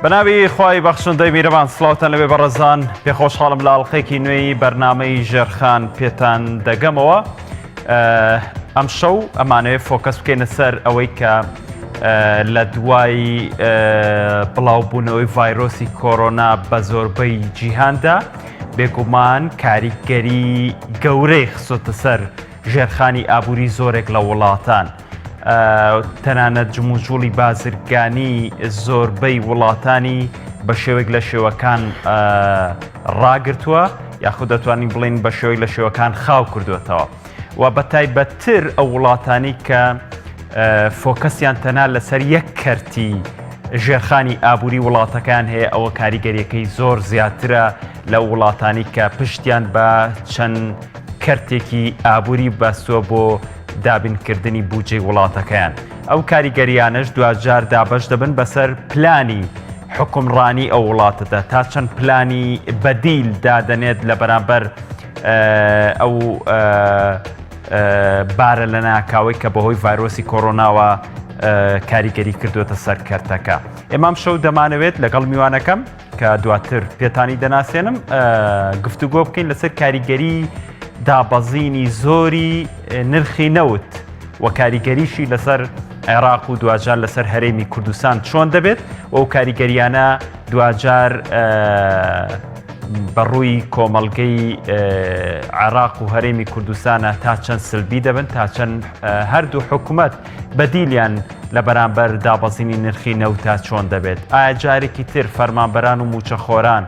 بەناوی خوای بەخشندەی میرەبان سڵاوتان لەوێ بەڕێزان پێخۆشحاڵم لە ئەڵلقێکی نوێی بەرنامەی ژێرخان پێتان دەگەمەوە ئەم شەو ئەمانەوێ focus بکەینە سەر ئەوەی کە لە دوای بڵاوبوونەوەی ڤایرۆسی کۆرۆنا بە زۆربەی جیهاندا بێگومان کاریگەری گەورەی خستۆتە سەر ژێرخانی ئابووری زۆرێک لە وڵاتان. تەنانەت جموجوڵی بازرگانی زۆربەی وڵاتانی بە شێوەیەک لە شێوەکان ڕاگرتووە یاخود دەتوانین بڵین بە شێوەی لە شێوەکان خاو کردوێتەوە و بە تایبەتتر ئەو وڵاتانی کە focus یان تەنها لەسەر یەک کەرتی ژێرخانی ئابووری وڵاتەکان هەیە ئەوە کاریگەریەکەی زۆر زیاترە لە وڵاتانی کە پشتیان بە چەند کەرتێکی ئابووری بەستووە بۆ دابینکردنی بودجەی وڵاتەکەیان. ئەو کاریگەریانەش دواجار دابەش دەبن بەسەر پلانی حوکمڕانی ئەو وڵاتەدا تا چەند پلانی بەدیل دادەنێت لە بەرامبەر ئەو بارە لە ناکاوەی کە بەهۆی ڤایرۆسی کۆرۆناوە کاریگەری کردوێتە سەر کەرتەکە. ئێمام شەو دەمانەوێت لەگەڵ میوانەکەم کە دواتر پێتانی دەناسێنم گفتوگۆ بکەین لەسەر کاریگەری دابەزینی زۆری نرخی نەوت و کاریگەریشی لەسەر عێراق و دواجار لەسەر هەرێمی کوردستان چۆن دەبێت و کاریگەریانە دواجار بەڕووی کۆمەڵگەی عێراق و هەرێمی کوردستانە تا چەند سلبی دەبن تا چەند هەردوو حکوومەت بەدیلیان لە بەرامبەر دابەزینی نرخی نەوتا چۆن دەبێت؟ ئایا جارێکی تر فەرمانبەران و موچەخۆران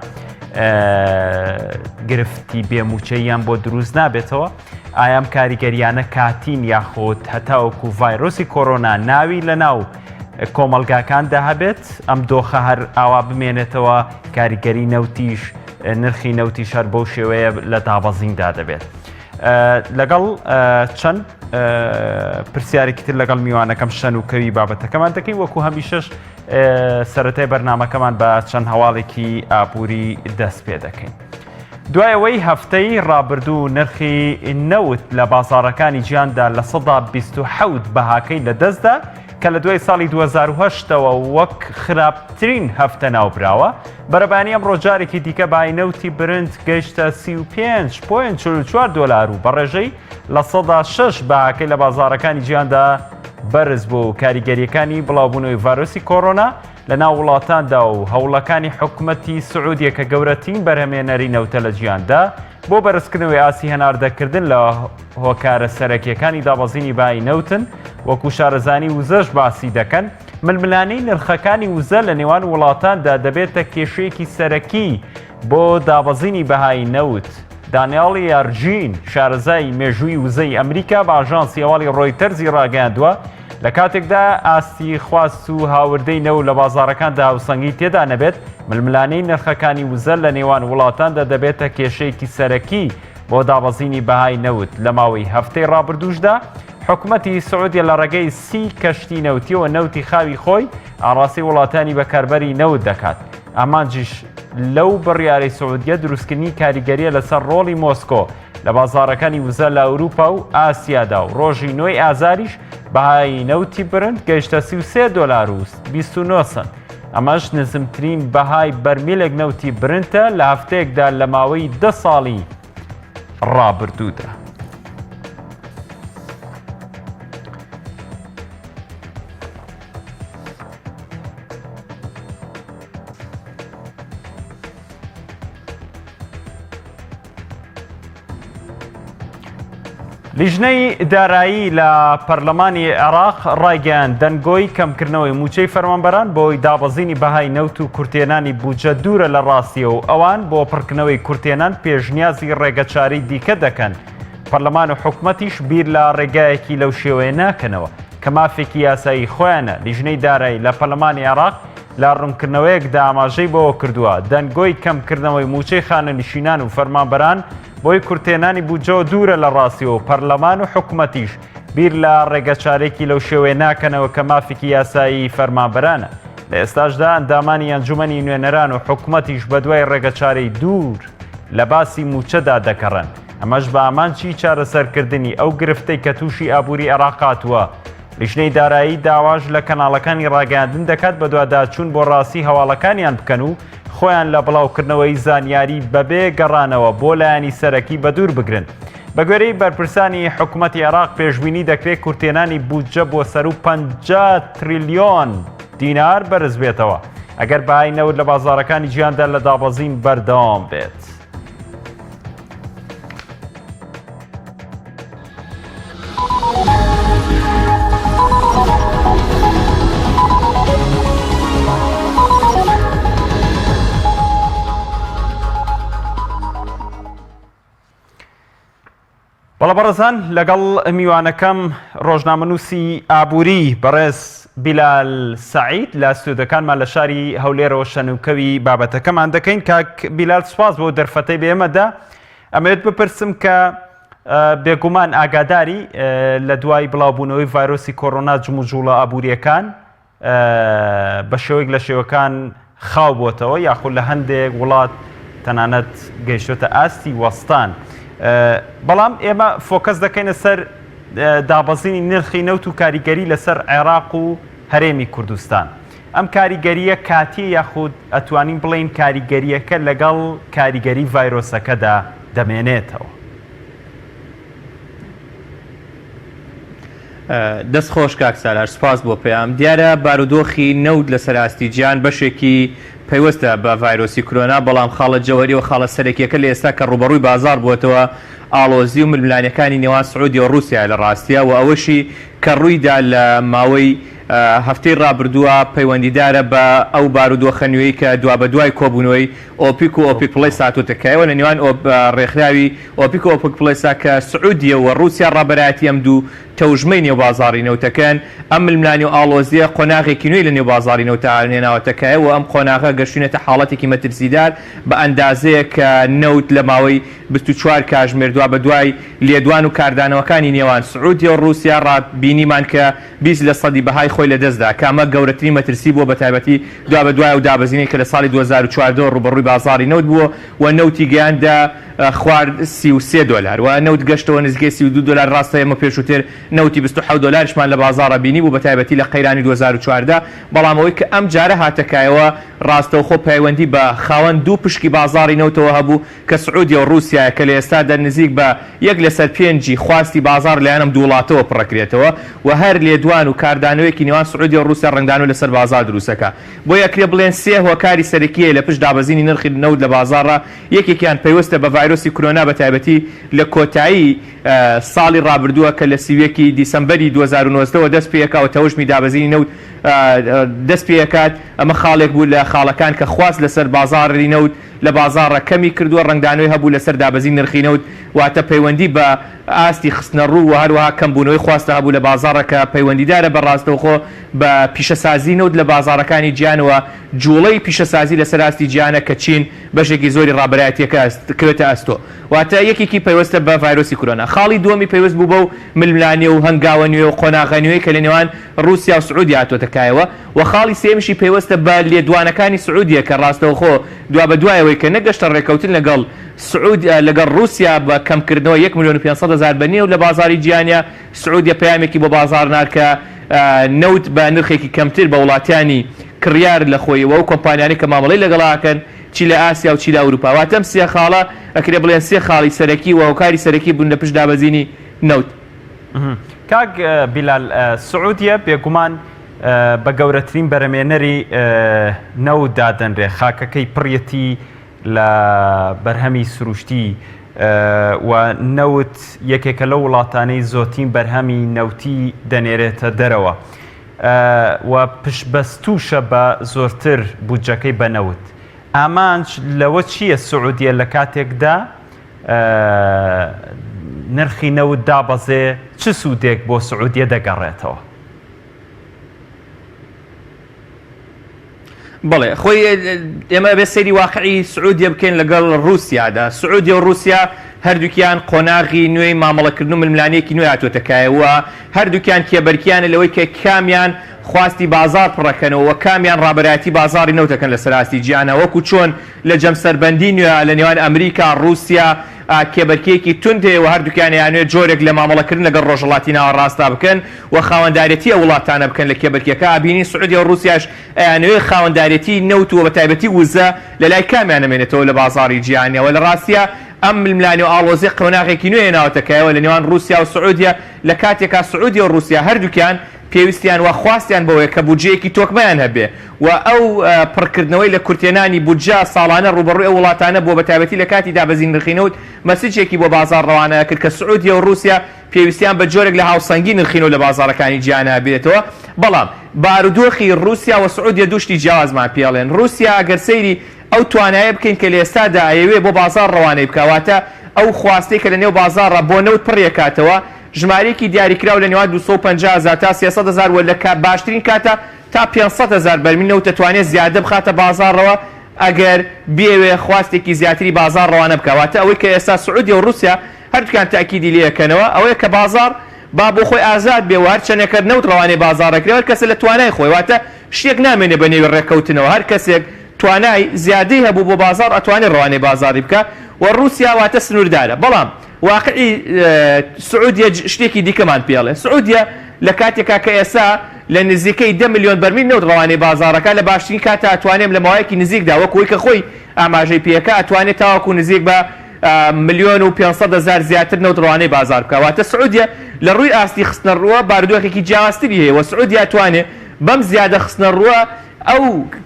گرفتی بێموچەیان بۆ دروست نابێتەوە؟ ئایا ئەم کاریگەریانە کاتین یاخود هەتاوەکو ڤایرۆسی کۆرۆنا ناوی لە ناو کۆمەلگاکاندا هەبێت ئەم دۆخە هەر ئاوا بمێنێتەوە کاریگەری نەوتیش نرخی نەوتیش هەر بەو شێوەیە لە دابەزیندا دەبێت. لەگەڵ چەند پرسیارێکی تر لەگەڵ میوانەکەم شەن و کەوی بابەتەکەمان دەکەین وەکو هەمیشەش سەتای بەرنمەکەمان بە چەند هەواڵێکی ئابووری دەست پێ دەکەین. دوای ئەوەی هەفتەی ڕابردوو نرخی نەوت لە بازارەکانی جیاندا لە 1970 بەهاکەی لە دەستدا کە لە دوای ساڵی 2010ەوە وەک خراپترین هەفتە ناوبراوە، بەرەبانی ئەمڕۆ جارێکی دیکە بای نەوتی برنت گەیشتە 35.44 دۆلار و بە ڕێژەی 6% بەهاکەی لە بازاڕەکانی جیهاندا بەرز بوو و کاریگەریەکانی بڵاوبوونەوەی ڤایرۆسی کۆرۆنا لە ناو وڵاتاندا و هەوڵەکانی حکومەتی سعودیە کە گەورەترین بەرهەمێنەری نەوتە لە جیهاندا بۆ بەرزکردنەوەی ئاستی هەناردەکردن لە هۆکارە سەرەکیەکانی دابەزینی بای نەوتن وەکو شارەزانی وزەش باسی دەکەن ململانێی نرخەکانی وزە لە نێوان وڵاتاندا دەبێتە کێشەیەکی سەرەکی بۆ دابەزینی بەهای نەوت. دانیاڵ یارجین، شارەزای مێژووی وزەی ئەمریکا بە ئاژانسی هەواڵی ڕۆیتەرزی ڕاگەیاندووە، لە کاتێکدا ئاستی خواست و هاوردەی نەوت لە بازاڕەکاندا هاوسەنگی تێدا نەبێت، ململانێی نرخەکانی وزە لە نێوان وڵاتاندا دەبێتە کێشەیەکی سەرەکی بۆ دابەزینی بەهای نەوت. لە ماوەی هەفتەی ڕابردووشدا حکومەتی سعودیە لە ڕێگەی سی کەشتی نەوتیەوە نەوتی خاوی خۆی ئاڕاستەی وڵاتانی بەکاربەری نەوت دەکات. ئامانجیش لەو بڕیارەی سعودیە دروستکردنی کاریگەریە لەسەر ڕۆڵی مۆسکۆ لە بازاڕەکانی وزە لە ئەوروپا و ئاسیادا و ڕۆژی نۆی ئازاریش بەهای نەوتی برنت گەیشتە 33 دۆلار و 29 سنت. ئەمەش نزمترین بەهای بەرمیلێک نەوتی برنتە لە هەفتەیەکدا لە ماوەی دە ساڵی ڕابردوودا. لیژنەی دارایی لە پەرلەمانی عێراق ڕایگەیاند دەنگۆی کەمکردنەوەی مووچەی فەرمانبەران بۆی دابەزینی بەهای نەوت و کورتێنانی بودجە دوورە لە ڕاستیە و ئەوان بۆ پڕکردنەوەی کورتێنان پێشنیازی ڕێگەچارەی دیکە دەکەن پەرلەمان و حکومەتیش بیر لە ڕێگایەکی لەو شێوەیە ناکەنەوە کە مافێکی یاسایی خۆیانە لیژنەی دارایی لە پەرلەمانی عێراق لە ڕوونکردنەوەیەکدا ئاماژەی بەوە کردووە، دەنگۆی کەمکردنەوەی مووچەی خانەنشینان و فەرمانبەران بۆی کورتهێنانی بودجەوە دوورە لە ڕاستیەوە و پەرلەمان و حکومەتیش بیر لە ڕێگەچارەیەکی لەو شێوەیە ناکەنەوە کە مافێکی یاسایی فەرمانبەرانە. لە ئێستاشدا ئەندامانی ئەنجومەنی نوێنەران و حکومەتیش بەدوای ڕێگەچارەی دوور لە باسی مووچەدا دەگەڕێن، ئەمەش بە ئامانجی چارەسەرکردنی ئەو گرفتەی کە تووشی ئابووری عێراق هاتووە. لیژنەی دارایی داواش لە کەناڵەکانی ڕاگەیاندن دەکات بەدواداچوون بۆ ڕاستی هەواڵەکانیان بکەن و خۆیان لە بڵاوکردنەوەی زانیاری بەبێ گەڕانەوە بۆ لایەنی سەرەکی بەدوور بگرن. بەگوێرەی بەرپرسانی حکومەتی عێراق پێشبینی دەکرێت کورتێنانی بودجە بۆ سەروو 50 تریلیۆن دینار بەرزبێتەوە ئەگەر بەهای نەوت لە بازاڕەکانی جیهاندا لە دابەزین بەردەوام بێت. بەڵە بەڕێزان لەگەڵ میوانەکەم ڕۆژنامەنووسی ئابووری بەڕێز بیلال سعید لە ستۆدەکانمان لە شاری هەولێرەوە شەنوکەوی بابەتەکەمان دەکەین کاک بیلال سوپاس بۆ دەرفەتەی بێمەدا ئەمەوێت بپرسم کە بێگومان ئاگاداری لە دوای بڵاوبوونەوەی ڤایرۆسی کۆرۆنا جموجوڵە ئابووریەکان بە شێوەیەک لە شێوەکان خاو بۆتەوە یاخود لە هەندێک وڵات تەنانەت گەیشتۆتە ئاستی وەستان بەڵام ئێمە focus دەکەینە سەر دابەزینی نرخی نەوت و کاریگەری لەسەر عێراق و هەرێمی کوردستان ئەم کاریگەریە کاتیە یاخود ئەتوانین بڵێین کاریگەریەکە لەگەڵ کاریگەری ڤایرۆسەکەدا دەمێنێتەوە؟ دەست خۆش کاک سالار سوپاس بۆ پەیام. دیارە بارودۆخی نەوت لەسەر ئاستی جیهان بەشێکی پەیوەستە بە ڤایرۆسی کرۆنا، بەڵام خاڵە جەوهەری و خاڵە سەرەکیەکە لە ئێستا کە ڕووبەڕووی بازاڕ بووەتەوە ئاڵۆزی و ململانێکانی نێوان سعودیە و ڕووسیایە لە ڕاستیا و ئەوەشی کە ڕوویدا لە ماوەی هەفتەی ڕابردووە پەیوەندیدارە بە ئەو بارودۆخە نوێی کە دوابەدوای کۆبوونەوەی ئۆپیک و ئۆپیک پڵەیس هاتۆتە کایەوە لە نێوان ڕێکخراوی ئۆپیک و ئۆپک پڵەیسا کە سعودیە و ڕووسیا ڕابەرایەتی ئەم دوو تەوژمەی نێو بازاڕی نەوتەکەن، ئەم ململانێ و ئاڵۆزییە قۆناغێکی نوێی لە نێو بازاڕی نەوتا هێناوەتە کایەوە و ئەم قۆناغە گەشتوینەتە حاڵەتێکی مەترسیدار بە ئەندازەیەک کە نەوت لە ماوەی 24 کاژمێر دوابەدوای لێدوان و کاردانەوەکانی نێوان سعودیە و ڕووسیا ڕا بینیمان کە 20 لە سەدی بەهای خۆی لەدەستدا کە ئەمە گەورەترین مەترسی بووە بەتایبەتی دوابەدوای ئەو دابەزینەی کە لە ساڵی 2014 ڕووبەڕووی بازاڕی نەوت بووە و نەوتی گەیاندە خوار 33 دۆلار و نەوت گەشتەوە نزیکەی 32 دۆلار ڕاستە ئێمە پێشووتر نەوتی 27 دۆلاریشمان لە بازاڕا بینیبوو بەتایبەتی لە قەیرانی 2014 بەڵام ئەوەی کە ئەم جارە هاتە کایەوە ڕاستەوخۆ پەیوەندی بە خاوەن دوو پشکی بازاڕی نەوتەوە هەبوو کە سعودیە و ڕووسیایە کە لە ئێستادا نزیک بە یەک لەسەر پێنجی خواستی بازاڕ لەلایەن ئەم دوو وڵاتەوە پڕەکرێتەوە و هەر لێدوان و کاردانەوەیەکی نێوان سعودیە و ڕووسیا ڕەنگدانەوە لەسەر بازاڕ دروستەکا. بۆیە ئەکرێ بڵێن سێ هۆکاری سەرەکی هەیە لە پشت دابەزینی نرخی نەوت لە بازاڕا، یەکێکیان پەیوەستە بە ڤایرۆسی کرۆنا بە تایبەتی لە کۆتایی ساڵی ڕابردووە کە لە 31 ی دیسەمبەری 2019 وە دەست پێکا و تەوژمی دابەزینی نەوت دەست پێکات، ئەمە خاڵێک بوو لە خاڵەکان کە خواست لەسەر بازاڕی نەوت لە بازاڕا کەمی کردووە ڕەنگدانەوەی هەبوو لەسەر دابەزینی نرخی نەوت واتە پەیوەندی بە ئاستی خستنەڕوو و هەروەها کەمبوونەوەی خواستە هەبوو لە بازاڕە کە پەیوەندیدارە بە ڕاستەوخۆ بە پیشەسازی نەوت لە بازاڕەکانی جیهان و جوڵەی پیشەسازی لەسەر ئاستی جیهانە کە چین بەشێکی زۆری ڕابەرایەتیەکە کەوێتە ئەستۆ واتە یەکێکی پەیوەستە بە ڤایرۆسی کورۆنا خاڵی دووەمی پەیوەست بوو بەو ململانێ و هەنگاوە نوێ و قۆناغە نوێی کە لە نێوان ڕووسیا و سعودیە هاتووەتە کایەوە و خاڵی سێیەمیشی پەیوەستە بە لێدوانەکانی سعودیە کە ڕاستەوخۆ دوابەدوای ئەوەی کە نەگەشتە ڕێککەوتن لەگەڵ سعود لەگەڵ ڕووسیا بە کەمکردنەوە یەک ملیۆن و 500 هەزار بەرمیل لە بازاڕی جیهانیا سعودیە پەیامێکی بۆ بازاڕ نارد کە نەوت بە نرخێکی کەمتر بە وڵاتانی کڕیار لە خۆی و ئەو کۆمپانیانەی کە مامەڵەی لەگەڵا ئەکەن چی لە ئاسیا و چی لە ئەوروپا واتە ئەم سێ خاڵە ئەکرێ بڵێن سێ خاڵی سەرەکی و هۆکاری سەرەکی بوون لە پشت دابەزینی نەوت. کاک بیلال سعودیە بێگومان بە گەورەترین بەرەمێنەری نەوت دادەنرێ خاکەکەی پڕیەتی لە بەرهەمی سروشتی و نەوت یەکێکە لەو وڵاتانەی زۆتین بەرهەمی نەوتی دەنێرێتە دەرەوە و پشتبەستووشە بە زۆرتر بودجەکەی بە نەوت. ئامانج لەوە چییە سعودیە لە کاتێکدا نرخی نەوت دابەزێ چ سوودێک بۆ سعودیە دەگەڕێتەوە؟ بەڵێ خۆی ئێمە ئەبێ سەیری واقعی سعودیە بکەین لەگەڵ ڕووسیادا سعودیە و ڕووسیا هەردووکیان قۆناغی نوێی مامەڵەکردن و ململانێکی نوێ هاتووەتە کایەوە هەردووکیان کێبەرکیانە لەوەی کە کامیان خواستی بازار پڕەکەنەوە و کامیان ڕابەرایەتی بازاڕی نەوتەکەن لەسەر ئاستی جیهانە وەکو چۆن لە جەمسەربەندی نوێ لە نێوان ئەمریکا، ڕووسیا، کێبەرکێیەکی توند هەیە و هەردووکیان ئەیانەوێت جۆرێک لە مامەڵەکردن لەگەڵ ڕۆژهەڵاتی ناوەڕاستدا بکەن و خاوەندارێتی ئەو وڵاتانە بکەن لە کێبەرکێکە ئەبینین سعودیە و ڕووسیاش ئەیانەوێت خاوەندارێتی نەوت و بەتایبەتی وزە لەلای کامیان نەمێنێتەوە لە بازاڕی جیهانیەوە لە ڕاستیا ئەم ململانێ و ئاڵۆزیە قۆناغێکی نوێ هێناوەتە کایەوە لە نێوان ڕووسیا و سعودیە لە کاتێکا سعودیە و ڕووسیا هەردووکیان پێویستیان و خواستیان بەوەیە کە بودجەیەکی تۆکمەیان هەبێ و ئەو پڕکردنەوەی لە کورتهێنانی بودجە ساڵانە ڕووبەڕووی ئەو وڵاتانە بووە بەتایبەتی لە کاتی دابەزینی نرخی نەوت مەسجێکی بۆ بازاڕ ڕەوانە ئەکرد کە سعودیە و ڕووسیا پێویستیان بە جۆرێک لە هاوسەنگی نرخی نەوت لە بازاڕەکانی جیهانا ئەبێتەوە بەڵام بارودۆخی ڕووسیا و سعودیە دوو شتی جیاوازمان پێ ئەڵێن ڕووسیا ئەگەر سەیری ئەو توانایە بکەین کە لە ئێستادا ئەیەوێ بۆ بازاڕ ڕەوانەی بکا واتە ئەو خواستەی کە لە نێو بازاڕا بۆ نەوت پڕیەکاتەوە ژمارەیەکی دیاریکراو لە نێوان 250 هەزار تا 300 هەزار و لە باشترین کاتا تا 500 هەزار بەرمیل نەوت دەتوانێت زیادە بخاتە بازاڕەوە ئەگەر بیەوێ خواستێکی زیاتری بازاڕ ڕەوانە بکا واتە ئەوەی کە ئێستا سعودیە و ڕووسیا هەردووکیان تەئکیدی لێ ئەکەنەوە ئەوەیە کە بازاڕ با بۆ خۆی ئازاد بێ و هەر چەنێکە نەوت ڕەوانەی بازاڕ ئەکرێ هەر کەسە لە توانای خۆی واتە شتێک نامێنێ بە نێوی ڕێککەوتنەوە هەر کەسێک توانای زیادەی هەبوو بۆ بازاڕ ئەتوانێ ڕەوانەی بازاڕی بکا و ڕووسیا واتە سنووردارە بەڵام واقعی سعودیە شتێکی دیکەمان پێ ئەڵێ سعودیە لە کاتێکا کە ئێستا لە نزیکەی دە ملیۆن بەرمیل نەوت ڕەوانەی بازاڕەکە لە باشترین کاتا ئەتوانێم لە ماوەیەکی نزیکدا وەکو ئەوەی کە خۆی ئاماژەی پێکا ئەتوانێ تاوەکو نزیک بە ملیۆن و 500 هەزار زیاتر نەوت ڕەوانەی بازاڕ بکا واتە سعودیە لە ڕووی ئاستی خستنەڕووە بارودۆخێکی جیاوازتری هەیە و سعودیە ئەتوانێ بەم زیادە خستنەڕووە ئەو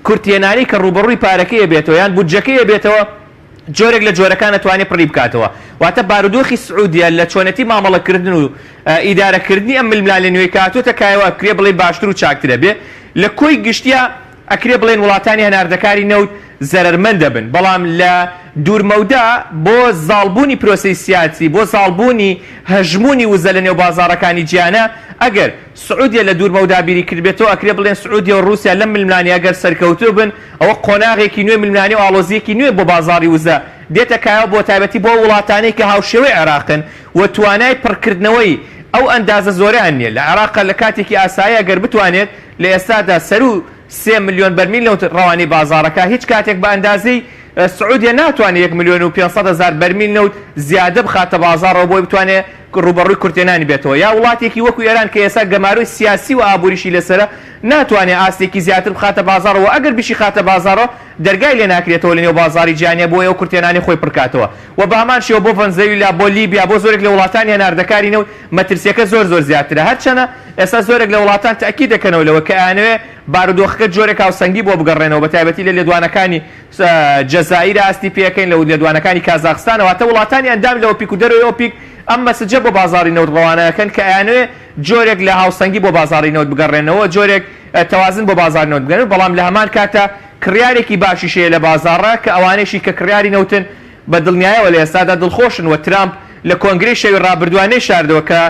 کورتهێنانەی کە ڕووبەڕووی پارەکەی ئەبێتەوە یان بودجەکەی ئەبێتەوە جۆرێک لە جۆرەکان ئەتوانێ پڕی بکاتەوە واتە بارودۆخی سعودیە لە چۆنێتی مامەڵەکردن و ئیدارەکردنی ئەم ململانێ نوێی کە هاتۆتە کایەوە ئەکرێ بڵێین باشتر و چاکترە بێ لە کۆی گشتیا ئەکرێ بڵێین وڵاتانی هەناردەکاری نەوت زەرەرمەند دەبن بەڵام لە دوورمەودا بۆ زاڵبوونی پرۆسەی سیاسی بۆ زاڵبوونی هەژموونی وزە لە نێو بازاڕەکانی جیهانا ئەگەر سعودیە لە دوور مەودا بیری کردبێتەوە ئەکرێ بڵێن سعودیە و ڕووسیا لەم ململانێیە گەر سەرکەوتوو بن ئەوە قۆناغێکی نوێ ململانێ و ئاڵۆزییەکی نوێ بۆ بازاڕی وزە دێتە کایەوە بۆ تایبەتی بۆ ئەو وڵاتانەی کە هاوشێوەی عێراقن و توانای پڕکردنەوەی ئەو ئەندازە زۆرەیان نییە لە عێراق لە کاتێکی ئاساییا گەر بتوانێت لە ئێستادا سەروو سێ ملیۆن بەرمیل نەوت ڕەوانەی بازاڕەکە هیچ کاتێک بە ئەندازەی سعودیە ناتوانێت یەک ملیۆن و 500 هەزار بەرمیل نەوت زیادە بخاتە بازاڕەوە بۆی بتوانێت ڕووبەڕووی کورتهێنانی بێتەوە یا وڵاتێکی وەکو ئێران کە ئێستا گەمارۆی سیاسی و ئابووریشی لەسەرە ناتوانێت ئاستێکی زیاتر بخاتە بازاڕەوە ئەگەر بیشیخاتە بازاڕەوە دەرگای لێ ناکرێتەوە لەنێو بازاڕی جیهانیا بۆی ئەو کورتهێنانەی خۆی پڕکاتەوە و بە هەمان شێوە بۆ ڤەنزەویلا بۆ لیبیا بۆ زۆرێک لە وڵاتانی هەناردەکاری نەوت مەترسیەکە زۆر زۆر زیاترە هەرچەنە ئێستا زۆرێک لە وڵاتان تەئکید دەکەنەوە لەوە کە ئەیانەوێ بارودۆخەکە جۆرێک هاوسەنگی بۆ بگەڕێنەوە بەتایبەتی لە لێدوانەکانی جەزائیر ئاستی پێکەین لە لێدوانەکانی کازاخستان واتە وڵاتانی ئەندام لە ئۆپیک و دەرەوەی ئۆپیک ئەم مەسجە بۆ بازاڕی نەوت ڕەوانە ئەکەن کە ئەیانەوێ جۆرێک لە هاوسەنگی بۆ بازاڕی نەوت بگەڕێنەوە جۆرێک تەوازن بۆ بازاڕی نەوت بگەن بەڵام لە هەمان کاتا کڕیارێکی باشیش هەیە لە بازاڕە کە ئەوانەیشی کە کڕیاری نەوتن بە دڵنیایەوە لە ئێستادا دڵخۆشن و ترامپ لە کۆنگرەی شەوی ڕابردووە نەیشاردەوە کە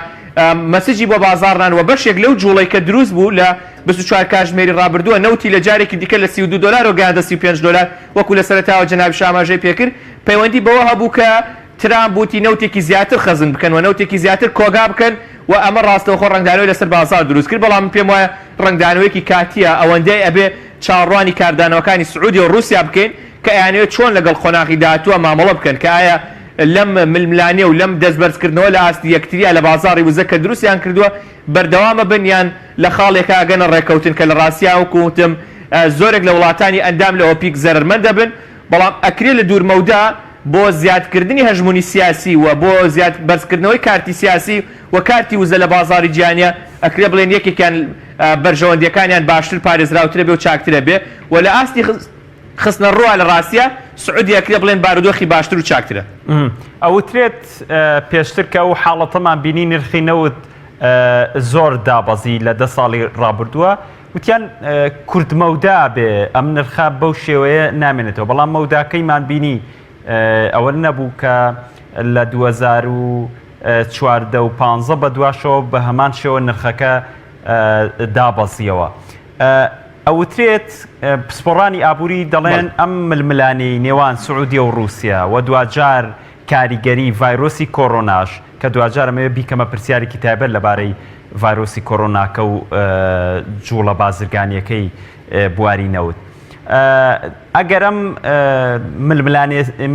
مەسجی بۆ بازاڕ نان و بەشێک لەو جوڵەی کە دروست بوو لە 24 کاژمێری ڕابردووە نەوتی لە جارێکی دیکە لە 32 دۆلارەوە گەیاندە 35 دۆلار وەکو لە سەرەتاوە جەنابیش ئاماژەی پێکرد پەیوەندی بەوە هەبوو کە ترامپ وتی نەوتێکی زیاتر خەزن بکەن و نەوتێکی زیاتر کۆگا بکەن و ئەمە ڕاستەوخۆ ڕەنگدانەوەی لەسەر بازاڕ دروست کرد بەڵام من پێم وایە ڕەنگدانەوەیەکی کاتییە ئەوەندەی ئەبێ چاوەڕوانی کاردانەوەکانی سعودیە و ڕووسیا بکەین کە ئەیانەوێت چۆن لەگەڵ قۆناغی داهاتووە مامەڵە بکەن کە ئایا لەم ململانێ و لەم دەست بەرزکردنەوە لە ئاستی یەکترییا لە بازاڕی وزە کە دروستیان کردووە بەردەوامە بن یان لە خاڵێکا ئەگەنە ڕێککەوتن کە لە ڕاستیا وەکو وتم زۆرێک لە وڵاتانی ئەندام لە ئۆپیک زەرەرمەند دەبن بەڵام ئەکرێ لە دوورمەودا بۆ زیادکردنی هەژموونی سیاسی و بۆ زیاد بەرزکردنەوەی کارتی سیاسی و کارتی وزە لە بازاڕی جیهانیا ئەکرێ بڵێن یەکێکیان بەرژەوەندیەکانیان باشتر پارێزراوترە بێ و چاکترە بێ و لە ئاستی خستنەڕووە لە ڕاستیا سعودیە ئەکرێ بڵێن بارودۆخی باشتر و چاکترە. ئەوترێت پێشتر کە ئەو حاڵەتەمان بینی نرخی نەوت زۆر دابەزی لە دە ساڵی ڕابردووە وتیان کورت مەودا بێ ئەم نرخە بەو شێوەیە نامێنێتەوە بەڵام مەوداکەیمان بینی ئەوە نەبوو کە لە 2014 و 15 بە دواشەوە بە هەمان شێوە نرخەکە دابەزیەوە. ئەوترێت پسپۆڕانی ئابووری دەڵێن ئەم ململانێی نێوان سعودیە و ڕووسیا و دواجار کاریگەری ڤایرۆسی کۆرۆناش کە دواجار ئەمەوێ بیکەمە پرسیارێکی تایبەت لەبارەی ڤایرۆسی کۆرۆناکە و جوڵە بازرگانیەکەی بواری نەوت. ئەگەر ئەم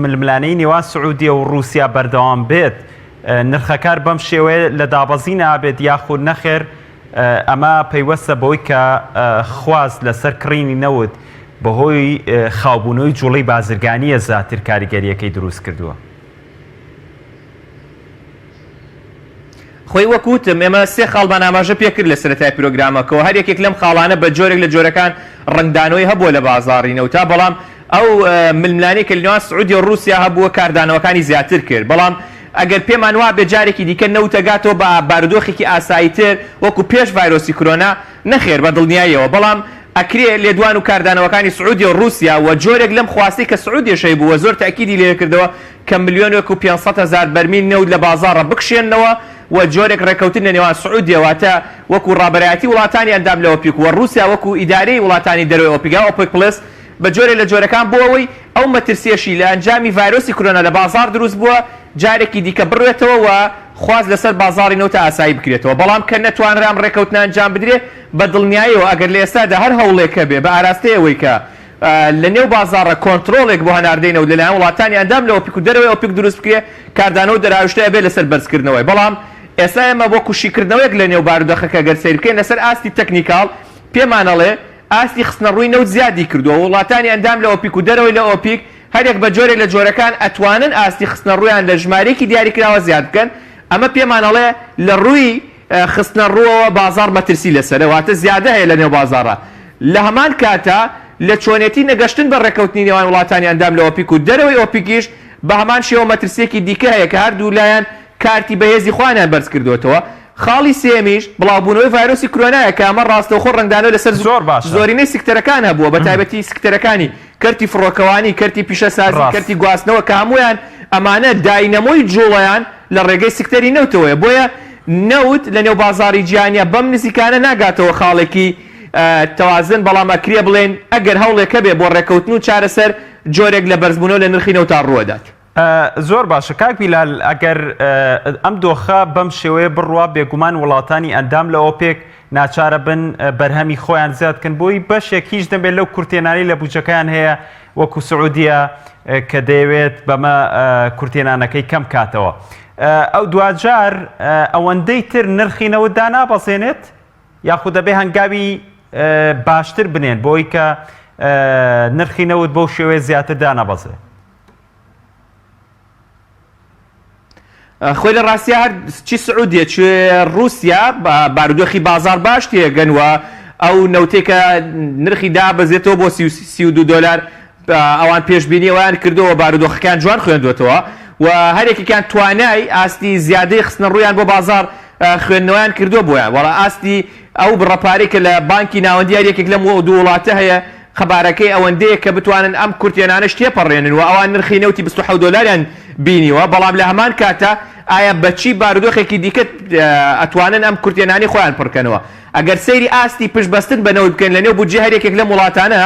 ململانێی نێوان سعودیە و ڕووسیا بەردەوام بێت نرخەکار بەم شێوەیە لە دابەزین نابێت یاخود نەخێر ئەمە پەیوەستە بەوەی کە خواست لەسەر کڕینی نەوت بەهۆی خاوبوونەوەی جوڵەی بازرگانییە زیاتر کاریگەرییەکەی دروست کردووە. خۆی وەک وتم ئێمە سێ خاڵمان ئاماژە پێکرد لە سەرەتای پرۆگرامەکەوە، هەر یەکێک لەم خاڵانە بە جۆرێک لە جۆرەکان ڕەنگدانەوەی هەبووە لە بازاڕی نەوتا، بەڵام ئەو ململانێی کە لەنێوان سعودیە و ڕووسیا هەبووە کاردانەوەکانی زیاتر کرد، بەڵام ئەگەر پێمان وابێت جارێکی دیکە نەوت ئەگاتەوە بە بارودۆخێکی ئاساییتر وەکو پێش ڤایرۆسی کرۆنا، نەخێر بە دڵنیاییەوە، بەڵام ئەکرێ لێدوان و کاردانەوەکانی سعودیە و ڕووسیا و جۆرێک لەم خواستەی کە سعودیەش هەیبوو و زۆر تەئکیدی لێکردەوە کە ملیۆنێک و 500 هەزار بەرمیل نەوت لە بازاڕە بکشێننەوە و جۆرێک ڕێکەوتن لە نێوان سعودیە واتە وەکو ڕابەرایەتی وڵاتانی ئەندام لە ئۆپیک و ڕووسیا وەکو ئیدارەی وڵاتانی دەرەوەی ئۆپیک یا ئۆپێک پڵێس بە جۆرێ لە جۆرەکان بۆ ئەوەی ئەو مەترسیەشی لە ئەنجامی ڤایرۆسی کرۆنا لە بازاڕ دروست بووە جارێکی دیکە بڕوێتەوە و خواست لەسەر بازاڕی نەوتە ئاسایی بکرێتەوە بەڵام کە نەتوانرا ئەم ڕێکەوتنە ئەنجام بدرێ بە دڵنیایەوە ئەگەر لە ئێستادا هەر هەوڵێک هەبێ بە ئاراستەی ئەوەی کە لە نێو بازاڕە کۆنترۆڵێک بۆ هەناردەی نەوت لەلایەن وڵاتانی ئەندام لە ئۆپیک و دەرەوەی ئۆپیک دروست بکرێ کاردانەوە و دەرهاویشتە ئەبێ لەسەر بەرزکردنەوەی بەڵام ئێستا ئێمە وەکو شیکردنەوەیەک لە نێو بارودەخەکە گەر سەیر بکەین لەسەر ئاستی تەکنیکاڵ پێمان ئەڵێ ئاستی خستنەڕووی نەوت زیادی کردووە، وڵاتانی ئەندام لە ئۆپیک و دەرەوەی لە ئۆپیک هەریەک بە جۆرێک لە جۆرەکان ئەتوانن ئاستی خستنەڕوویان لە ژمارەیەکی دیاریکراوە زیاد بکەن، ئەمە پێمان ئەڵێ لە ڕووی خستنەڕووەوە بازاڕ مەترسی لەسەرە واتە زیادە هەیە لە نێو بازاڕا. لە هەمان کاتا لە چۆنێتی نەگەشتن بە ڕێککەوتنی نێوان وڵاتانی ئەندام لە ئۆپیک و دەرەوەی ئۆپیکیش بە هەمان شێوە مەترسییەکی دیکە هەیە کە هەردوولایان کارتی بەهێزی خۆیانیان بەرزکردووەتەوە. خاڵی سێیەمیش بڵاوبوونەوەی ڤایرۆسی کرۆنایە کە ئەمە ڕاستەوخۆ ڕەنگدانەوەی لەسەر زۆر باشە. زۆرینەی سکتەرەکان هەبووە بەتایبەتی سکتەرەکانی کەرتی فڕۆکەوانی، کەرتی پیشەسازی، ڕاست. کەرتی گواستنەوە کە هەموویان ئەمانە داینەمۆی جوڵەیان لە ڕێگەی سکتەری نەوتەوەیە بۆیە نەوت لە نێو بازاڕی جیهانیا بەم نزیکانە ناگاتەوە خاڵێکی تەوازن بەڵام ئەکرێ بڵێین ئەگەر هەوڵێک هەبێ بۆ ڕێکەوتن و چارەسەر جۆرێک لە بەرزبوونەوە لە نرخی نەوتا ڕووەدات. زۆر باشە کاک بیلال ئەگەر ئەم دۆخە بەم شێوەیە بڕوا بێگومان وڵاتانی ئەندام لە ئۆپێک ناچارە بن بەرهەمی خۆیان زیاد کەن بۆی بەشێک هیچ دەبێت لەو کورتێنانی لە بودجەکەیان هەیە وەکو سعودیە کە دەیەوێت بەمە کورتێنانەکەی کەم کاتەوە ئەو دواجار ئەوەندەی تر نرخی نەوت دانابەزێنێت یاخود دەبێ هەنگاوی باشتر بنێن بۆی کە نرخی نەوت بەو شێوەیە زیاتر دانەبەزێ. خۆی لە ڕاستیا هەر چی سعودیە چ ڕووسیا بارودۆخی بازار باش تێگەن و ئەو نەوتێک کە نرخی دابەزێتەوە بۆ 32 دۆلار ئەوان پێشبینی ئەویان کردەوە بارودۆخەکان جوان خوێندوێتەوە و هەرێکێکیان توانای ئاستی زیادەی خستنە ڕوویان بۆ بازار خوێندنەوەیان کردووە بۆیان وەڵا ئاستی ئەو بڕە پارەی کە لە بانکی ناوەندی هەر یەکێک لەم دوو وڵاتە هەیە قەبارەکەی ئەوەندەیە کە بتوانن ئەم کورتهێنانەش تێپەڕێنن و ئەوان نرخی نەوتی 27 دۆلاریان بینیوە، بەڵام لە هەمان کاتا ئایا بە چی بارودۆخێکی دیکە ئەتوانن ئەم کورتهێنانەی خۆیان پڕکەنەوە؟ ئەگەر سەیری ئاستی پشت بەستن بە نەوت بکەین لە نێو بودجەی هەر یەکێک لەم وڵاتانە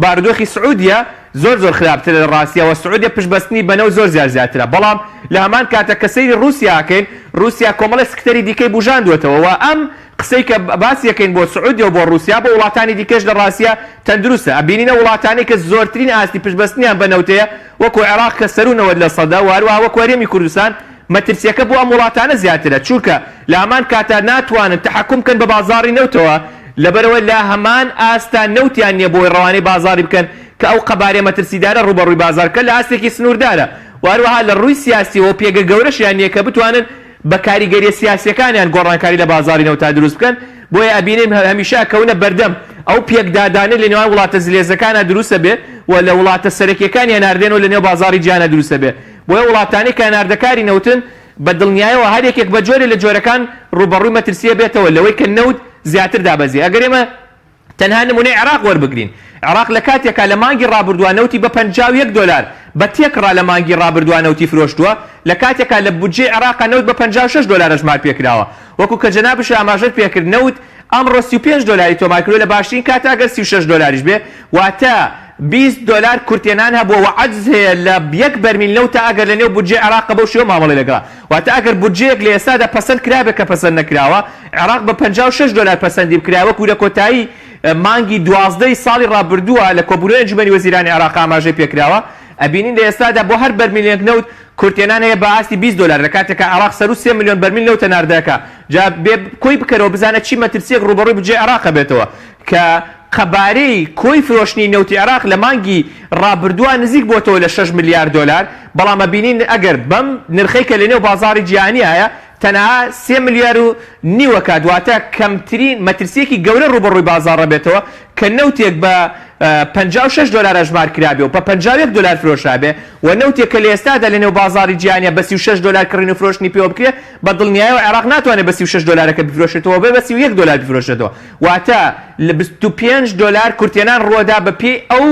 بارودۆخی سعودیە زۆر زۆر خراپترە لە ڕاستیا وە سعودیە پشت بەستنی بە نەوت زۆر زیاد زیاترە بەڵام لە هەمان کاتا کە سەیری ڕوسیا ئەکەین ڕوسیا کۆمەڵێ سکتەری دیکەی بوژاندوەتەوە وە ئەم قسەی کە باسی ئەکەین بۆ سعودیە و بۆ ڕوسیا بۆ وڵاتانی دیکەش لە ڕاستیا تەندروستە ئەبینین ئەو وڵاتانەی کە زۆرترین ئاستی پشت بەستنیان بە نەوت هەیە وەکو عێراق کە سەروو 90 لە سەدە و هەروەها وەکو هەرێمی کوردستان مەترسیەکە بۆ ئەم وڵاتانە زیاترە چونکە لە هەمان کاتا ناتوانن تەحەکوم بکەن بە بازاڕی نەوتەوە لەبەرئەوە لە هەمان ئاستا نەوتیان نیە بۆی ڕەوانەی بازاڕی بکەن کە ئەو قەبارەیە مەترسیدارە ڕووبەڕووی بازاڕ بکەن لە ئاستێکی سنووردارە و هەروەها لە ڕووی سیاسیەوە پێگە گەورەشیان نیە کە بتوانن بە کاریگەریە سیاسیەکانیان گۆڕانکاری لە بازاڕی نەوتا دروست بکەن، بۆیە ئەبینین هەمیشە ئەکەونە بەردەم ئەو پێکدادانەی لە نێوان وڵاتە زلێزەکانا دروست ئەبێ و لە وڵاتە سەرەکیەکانی هەناردەیەنەوە لە نێو بازاڕی جیهانا دروست ئەبێ، بۆیە وڵاتانەی کە هەناردەکاری نەوتن بە دڵنیایەوە هەر یەکێک بە جۆرێ لە جۆرەکان ڕووبەڕووی مەترسی ئەبێتەوە لەوەی کە نەوت زیاتر دابەزێ ئەگەر ئێمە تەنها نمونەی عێراق وەربگرین، عێراق لە کاتێکا لە مانگی ڕابردووا نەوتی بە 51 دۆلار بە تێکڕا لە مانگی ڕابردووا نەوتی فرۆشتووە، لە کاتێکا لە بودجەی عێراقا نەوت بە 56 دۆلار ئەژمار پێکراوە. وەکو کە جەنابشت ئاماژەت پێکرد نەوت ئەمڕۆ 35 دۆلاری تۆمار کردووە لە باشترین کاتا گەر 36 دۆلاریش بێ واتە 20 دۆلار کورتهێنان هەبووە وە عەجز هەیە لە یەک بەرمیل نەوتا ئەگەر لە نێو بودجەی عێراقا بەو شێوە مامەڵەی لەگەڵا واتە ئەگەر بودجەیەک لە ئێستادا پەسەند کرابێت کە پەسەند نەکراوە، عێراق بە 56 دۆلار پەسەندی بکرایە وەکو لە کۆتایی. مانگی 12 ی ساڵی ڕابردووە لە کۆبوونەوەی ئەنجومەنی وەزیرانی عێراق ئاماژەی پێکراوە، ئەبینین لە ئێستادا بۆ هەر بەرمیلێک نەوت کورتهێنان هەیە بە ئاستی 20 دۆلار لە کاتێکا عێراق سەروو سێ ملیۆن بەرمیل نەوت هەناردە ئەکا، جا بێ کۆی بکەرەوە بزانە چی مەترسیەک ڕووبەڕووی بودجەی عێراق ئەبێتەوە کە قەبارەی کۆی فرۆشتنی نەوتی عێراق لە مانگی ڕابردووە نزیک بۆتەوە لە شەش ملیار دۆلار، بەڵام ئەبینین ئەگەر بەم نرخەی کە لەنێو بازاڕی جیهانیایە تەنها سێ ملیار و نیو ئەکات، واتە کەمترین مەترسییەکی گەورە ڕووبەڕووی بازاڕ ئەبێتەوە کە نەوتێک بە 56 دۆلار ئەژمار کرابێ و بە 51 دۆلار فرۆشرابێ و نەوتێک کە لە ئێستادا لەنێو بازاڕی جیهانیا بە 36 دۆلار کڕین و فرۆشتنی پێوە بکرێ بە دڵنیایەوە عێراق ناتوانێ بە 36 دۆلارەکە بیفرۆشێتەوە بێ بە 31 دۆلار بیفرۆشێتەوە واتە لە 25 دۆلار کورتهێنان ڕووەدا بە پێی ئەو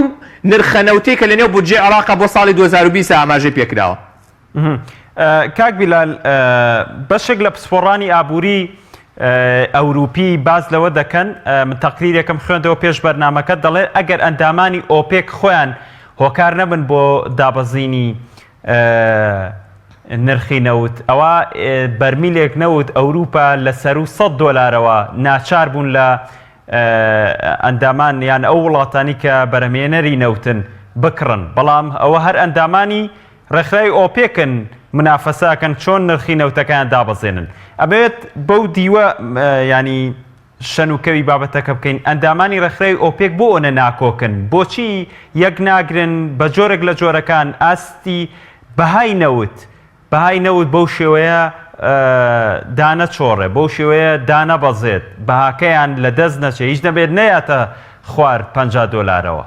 نرخە نەوتەی کە لەنێو بودجەی عێراقا بۆ ساڵی 2020 ئاماژەی پێکراوە. کاک بیلال بەشێک لە پسپۆڕانی ئابووری ئەوروپی باس لەوە دەکەن من تەقریرێکم خوێندەوە پێش بەرنمەکە دەڵێ ئەگەر ئەندامانی ئۆپێک خۆیان هۆکار نەبن بۆ دابەزینی نرخی نەوت ئەوە بەرمیلێک نەوت ئەوروپا لە سەر و 100 دۆلارەوە ناچار بوون لە ئەندامان یان ئەو وڵاتانی کە بەرەمێنەری نەوتن بکڕن بەڵام ئەوە هەر ئەندامانی ڕێکخراوی ئۆپێکن منافەسە ئەکەن چۆن نرخی نەوتەکەیان دابەزێنن ئەمەوێت بەو دیوە ینی شەن و کەوی بابەتەکە بکەین ئەندامانی ڕێکخراوی ئۆپێک بۆ ئەوەنە ناکۆکن بۆچی یەک ناگرن بە جۆرێک لە جۆرەکان ئاستی بەهای نەوت بەهای نەوت بەو شێوەیە دانەچۆڕێ بەو شێوەیە دانەبەزێت بەهاکەیان لە دەست نەچێ هیچ نەبێت نەیاتە خوار 50 دۆلارەوە.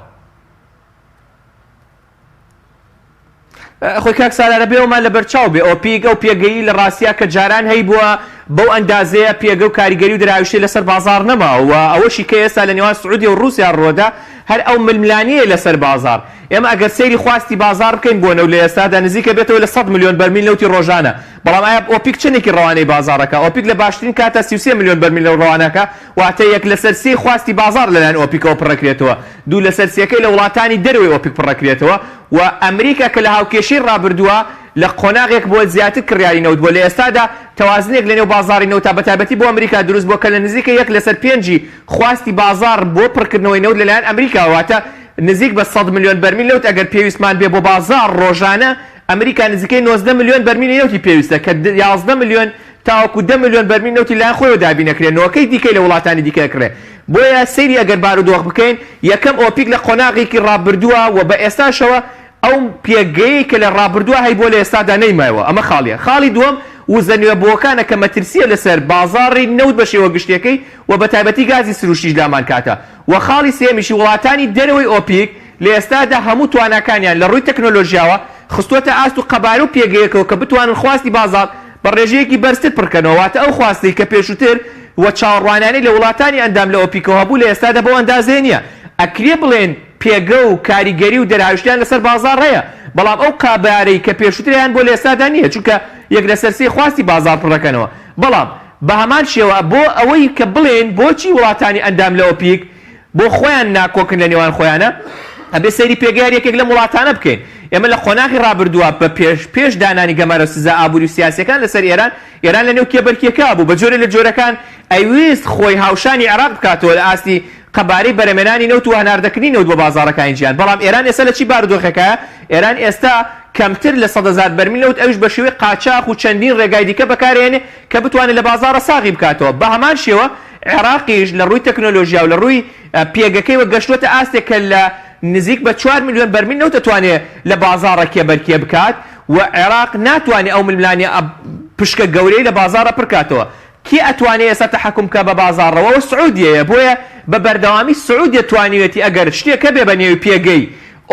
خۆی کاک سالار ئەبێ ئەومان لەبەرچاو بێ ئۆپیک ئەو پێگەی لە ڕاستیا کە جاران هەیبووە بەو ئەندازەیە پێگە و کاریگەری و دراویشتەی لەسەر بازاڕ نەماوە و ئەوەشی کە ئێستا لە نێوان سعودیە و ڕووسیا ڕووەدا هەر ئەو ململانێیە لەسەر بازاڕ ئێمە ئەگەر سەیری خواستی بازاڕ بکەین بۆ نەوت لە ئێستادا نزیکە بێتەوە لە 100 ملیۆن بەرمیل نەوتی ڕۆژانە بەڵام ئایا ئۆپیک چەندێکی ڕەوانەی بازاڕەکە ئۆپیک لە باشترین کاتا 33 ملیۆن بەرمیل نەوت ڕەوانەکە واتە یەک لەسەر سێی خواستی بازاڕ لەلایەن ئۆپیکەوە پڕەکرێتەوە دوو لەسەر سێکەی لە وڵاتانی دەرەوەی ئۆپیک پڕەکرێتەوە و ئەمریکا کە لە هاوکێشەی ڕابردووە لە قۆناغێک بووە زیاتر کڕیاری نەوت بووە لە ئێستادا تەوازنێک لەنێو بازاڕی نەوتا بەتایبەتی بۆ ئەمریکا دروست بووە کە لە نزیکە یەک لەسەر پێنجی خواستی بازاڕ بۆ پڕکردنەوەی نەوت لەلایەن ئەمریکاوە واتە نزیک بە 100 ملیۆن بەرمیل نەوت ئەگەر پێویستمان بێ بۆ بازاڕ ڕۆژانە ئەمریکا نزیکەی 19 ملیۆن بەرمیلی نەوتی پێویستە کە 11 ملیۆن تاوەکو دە ملیۆن بەرمیل نەوتی لایەن خۆیەوە دابین ئەکرێ، نۆکەی دیکەی لە وڵاتانی دیکە ئەکڕێ. بۆیە سەیری ئەگەر بارودۆخ بکەین، یەکەم ئۆپیک لە قۆناغێکی ڕابردووە و بە ئێستاشەوە ئەو پێگەیەی کە لە ڕابردووە هەیبووە لە ئێستادا نەیمایەوە، ئەمە خاڵیە. خاڵی دووەم وزە نوێبووەکانە کە مەترسییە لەسەر بازاڕی نەوت بە شێوە گشتیەکەی و بە تایبەتی گازی سروشتیش لامان کاتە و خاڵی سێیەمیشی وڵاتانی دەرەوەی ئۆپیک لە ئێستادا هەموو تواناکانیان لە ڕووی تەکنۆلۆژیاوە خستووەتە ئاست و قەبارە و پێگەیەکەوە کە بتوانن خواستی بازاڕ بە ڕێژەیەکی بەرزتر پڕکەنەوە، واتە ئەو خواستەی کە پێشووتر و چاوەڕوانیانەی لە وڵاتانی ئەندام لە ئۆپیکەوە هەبوو لە ئێستادا بەو ئەندازەیە نییە. ئەکرێ بڵێین پێگە و کاریگەری و دەرهاویشتیان لەسەر بازاڕ هەیە، بەڵام ئەو قەبارەی کە پێشووتر هەیان بووە لە ئێستادا نییە، چونکە یەک لەسەر سێی خواستی بازاڕ پڕدەکەنەوە. بەڵام بە هەمان شێوە بۆ ئەوەی کە بڵێین بۆچی وڵاتانی ئەندام لە ئۆپیک بۆ خۆیان ناکۆکن لە نێوان خۆیانا، ئەبێ سەیری پێگەی هەر یەکێک لەم وڵاتانە بکەین. ئێمە لە قۆناغی ڕابردووە بە پێش پێش دانانی گەمارۆ سزا ئابووری و سیاسیەکان لەسەر ئێران، ئێران لە نێو کێبەرکێکا بوو، بە جۆرێ لە جۆرەکان ئەیویست خۆی هاوشانی عێراق بکاتەوە لە ئاستی قەبارەی بەرەمێنانی نەوت و هەناردەکردنی نەوت بۆ بازاڕەکانی جیهان، بەڵام ئێران ئێستا لە چی بارودۆخێکایە؟ ئێران ئێستا کەمتر لە 100,000 بەرمیل نەوت ئەویش بە شێوەی قاچاخ و چەندین ڕێگای دیکە بەکارئەهێنێ کە بتوانێ لە بازاڕە ساغی بکاتەوە، بە هەمان شێوە عێراقیش لە ڕووی تەکنۆلۆژیا و لە ڕووی پێگەکەیوە گەشتووەتە ئاستێک کە لە نزیک بە چوار ملیۆن بەرمیل نەوت ئەتوانێ لە بازاڕە کێبەرکێ بکات و عێراق ناتوانێ ئەو ململانێ پشکە گەورەی لە بازاڕە پڕکاتەوە. کێ ئەتوانێ ئێستا تەحەکوم بکا بە بازاڕەوە؟ ئەوە سعودیەیە. بۆیە بە بەردەوامی سعودیە توانیویەتی ئەگەر شتێک هەبێ بە نێوی پێگەی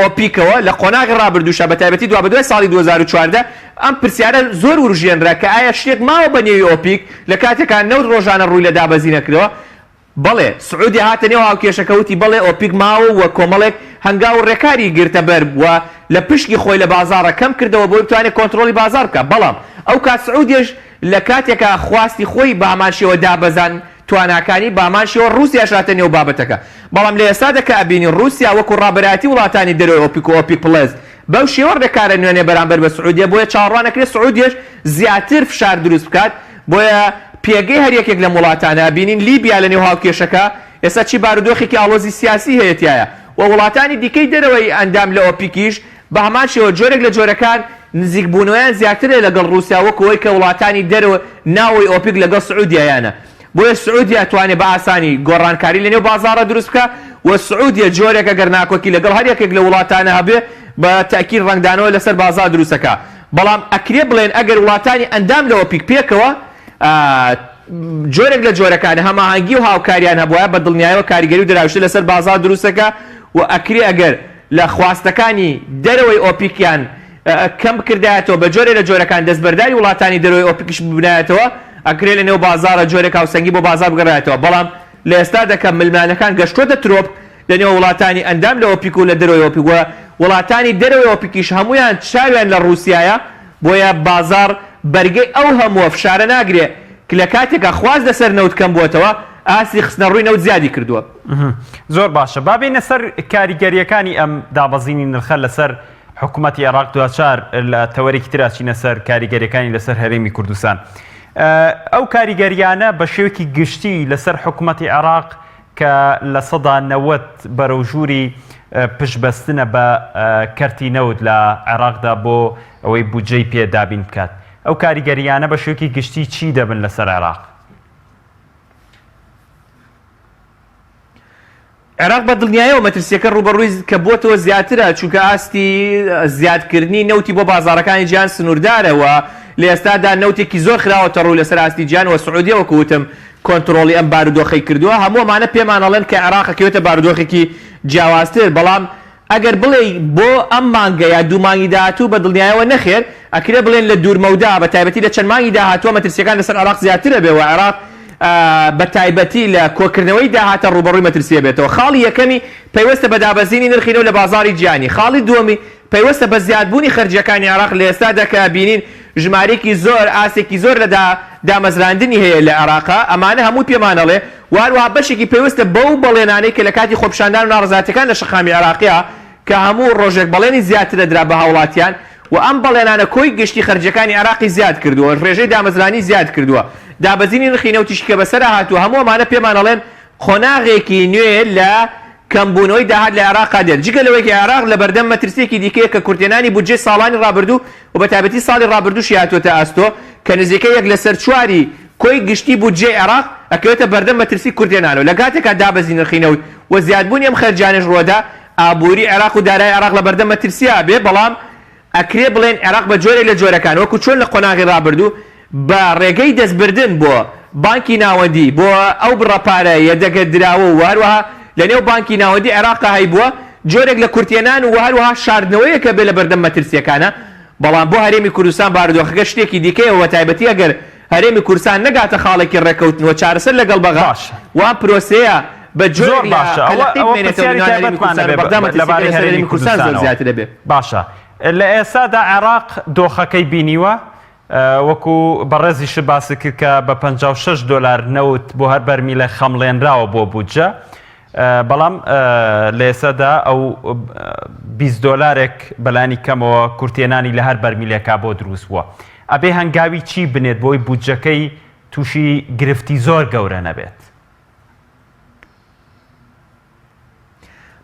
ئۆپیکەوە لە قۆناغی ڕابردووشا بە تایبەتی دوابەدوای ساڵی 2014 ئەم پرسیارە زۆر وروژێنرا کە ئایا شتێک ماوە بە نێوی ئۆپیک لە کاتێکا نەوت ڕۆژانە ڕووی لە دابەزینە کردەوە؟ بەڵێ، سعودیە هاتە نێو هاوکێشەکە وتی بەڵێ ئۆپیک ماوە و کۆمەڵێک هەنگاو و ڕێکاری گرتە بەر و لە پشکی خۆی لە بازاڕە کەم کردەوە بۆی بتوانێت کۆنترۆڵی بازاڕ بکات بەڵام ئەو کات سعودیەش لە کاتێکا خواستی خۆی بە هەمان شێوە دابەزان تواناکانی بە هەمان شێوە ڕووسیاش هاتە نێو بابەتەکە بەڵام لە ئێستادا کە ئەبینین ڕووسیا وەکو ڕابەرایەتی وڵاتانی دەرەوەی ئۆپیک و ئۆپیک پڵەس بەو شێوە ڕێکارە نوێنێ بەرامبەر بە سعودیە بۆیە چاوەڕوان ئەکرێت سعودیەش زیاتر فشار دروست بکات بۆیە پێگەی هەر یەکێک لەم وڵاتانە ئەبینین لیبیا لە نێو هاوکێشەکە. ئێستا چی بارودۆخێکی ئاڵۆزی سیاسی هەیە تیایا و وڵاتانی دیکەی دەرەوەی ئەندام لە ئۆپیکیش بە هەمان شێوە جۆرێک لە جۆرەکان نزیکبوونەوەیان زیاترە لەگەڵ ڕووسیا وەکو ئەوەی کە وڵاتانی دەرەوە ناوەوەی ئۆپیک لەگەڵ سعودیایانە بۆیە سعودیە توانێ بە ئاسانی گۆڕانکاری لەنێو بازاڕە دروست بکا و سعودیە جۆرێک ئەگەر ناکۆکی لەگەڵ هەر یەکێک لە وڵاتانە هەبێ بە تەئکید ڕەنگدانەوە لەسەر بازاڕ دروست ئەکا بەڵام ئەکرێ بڵێن ئەگەر وڵاتانی ئەندام لە ئۆپیک پێکەوە جۆرێک لە جۆرەکان هەماهەنگی و هاوکاریان هەبوایە بە دڵنیایەوە کاریگەری و دراوشتر لەسەر بازاڕ دروست ئەکا و ئەکرێ ئەگەر لە خواستەکانی دەرەوەی ئۆپیکیان کەم بکردایەتەوە بە جۆرێ لە جۆرەکان دەستبەرداری وڵاتانی دەرەوەی ئۆپیکیش ببنایەتەوە ئەکرێ لە نێو بازاڕە جۆرێک هاوسەنگی بۆ بازاڕ بگەڕایەتەوە بەڵام لە ئێستادا کە ململانێکان گەشتۆتە ترۆپک لە نێو وڵاتانی ئەندام لە ئۆپیک و لە دەرەوەی ئۆپیک و وڵاتانی دەرەوەی ئۆپیکیش هەموویان چاویان لە ڕووسیایە بۆیە بازاڕ بەرگەی ئەو هەمووە فشارە ناگرێ ک لە کاتێکا خواست لەسەر نەوت کەم بووەتەوە ئاستی خستنەڕووی نەوت زیادی کردووە. زۆر باشە با بێینە سەر کاریگەرییەکانی ئەم دابەزینی نرخە لەسەر حکوومەتی عێراق دواچار لە تەوەرێکی ترا چینە سەر کاریگەریەکانی لەسەر هەرێمی کوردستان. ئەو کاریگەریانە بە شێوەیەکی گشتی لەسەر حکوومەتی عێراق کە 90% بەرەو ژووری پشتبەستنە بە کەرتی نەوت لە عێراقدا بۆ ئەوەی بودجەی پێ دابین بکات. ئەو کاریگەریانە بە شێوەیەکی گشتی چی دەبن لەسەر عێراق؟ عێراق بە دڵنیایەوە مەترسییەکە ڕووبەڕووی کە بووەتەوە زیاترە، چونکە ئاستی زیادکردنی نەوتی بۆ بازاڕەکانی جیهان سنووردارە و لە ئێستادا نەوتێکی زۆر خراوەتە ڕوو لەسەر ئاستی جیهان و سعودیە وەکو وتم کۆنتڕۆڵی ئەم بارودۆخەی کردووە، هەموو ئەمانە پێمان ئەڵێن کە عێراق ئەکەوێتە بارودۆخێکی جیاوازتر، بەڵام ئەگەر بڵێی بۆ ئەم مانگە یا دوو مانگی داهاتوو بە دڵنیایەوە نەخێر، ئەکرێ بڵێن لە دوور مەودا بە تایبەتی لە چەند مانگی داهاتووە مەترسییەکان لەسەر عێراق زیاتر ئەبێ و عێراق بە تایبەتی لە کۆکردنەوەی داهاتە ڕووبەڕووی مەترسی ئەبێتەوە. خاڵی یەکەمی پەیوەستە بە دابەزینی نرخی نەوت لە بازاڕی جیهانی، خاڵی دووەمی پەیوەستە بە زیادبوونی خەرجییەکانی عێراق لە ئێستادا کە ئەبینین ژمارەیەکی زۆر ئاستێکی زۆر لە دامەزراندنی هەیە لە عێراق ئەمانە هەمووی پێمان ئەڵێ و هەروەها بەشێکی پەیوەستە بەو بەڵێنانەی کە لە کاتی خۆپیشاندان و ناڕەزایەتیەکان لە شەقامی عێراقیا کە هەموو ڕۆژێک بەڵێنی زیاتر دەدرا بە هاوڵاتیان و ئەم بەڵێنانە کۆی گشتی خەرجیەکانی عێراقی زیاد کردووە ڕێژەی دامەزرانی زیاد کردووە دابەزینی نرخی نەوتیشی کە بەسەرا هاتووە هەموو ئەمانە پێمان ئەڵێن قۆناغێکی نوێ لە کەمبوونەوەی داهات لە عێراقا دێت، جگە لەوەی کە عێراق لەبەردەم مەترسییەکی دیکەیە کە کورتهێنانی بودجەی ساڵانی ڕابردوو و بەتایبەتی ساڵی ڕابردووشی هاتووەتە ئەستۆ کە نزیکەی یەک لەسەر چواری کۆی گشتی بودجەی عێراق ئەکەوێتە بەردەم مەترسی کورتهێنانەوە لە کاتێکا دابەزینی نرخی نەوت و زیادبوونی ئەم خەرجیانەش ڕووەدا ئابووری عێراق و دارایی عێراق لەبەردەم مەترسیا بێ بەڵام ئەکرێ بڵێین عێراق بە جۆرێک لە جۆرەکان وەکو چۆن لە قۆناغی ڕابردوو بە ڕێگەی دەستبردن بۆ بانکی ناوەندی بۆ ئەو بڕە پارە یەدەگە دراوە و هەروەها لە نێو بانکی ناوەندی عێراقا هەیبووە جۆرێک لە کورتهێنان و هەروەها شاردنەوەیەکە بێ لە بەردەم مەترسییەکانە بەڵام بۆ هەرێمی کوردستان بارودۆخەکە شتێکی دیکەیە و بەتایبەتی ئەگەر هەرێمی کوردستان نەگاتە خاڵێکی ڕێککەوتن و چارەسەر لەگەڵ بەغا باشە. و ئەم پرۆسەیە بە زۆر جۆرێک لە باشە ئەوە قەلەقی ئەوە بمێنێتەوە پرسیاری لە نێوان هەرێمی تایبەتمان کوردستان و ئەبێ بەغدا مەترسیەکە لەبارەی لەسەر هەرێمی هەرێمی کوردستان زۆر کوردستانەوە زیاتر ئەبێ. باشە لە ئێستادا عێراق دۆخەکەی بینیوە وەکو بەڕێزیشت باست کرد کە بە 56 دۆلار نەوت بۆ هەر بەرمیلە خەمڵێنراوە بۆ بودجە بەڵام لە ئێستادا ئەو 20 دۆلارێک بەلانی کەمەوە کورتێنانی لە هەر بەرمیلێکا بۆ دروست بووە ئەبێ هەنگاوی چی بنێت بۆی بودجەکەی تووشی گرفتی زۆر گەورە نەبێت؟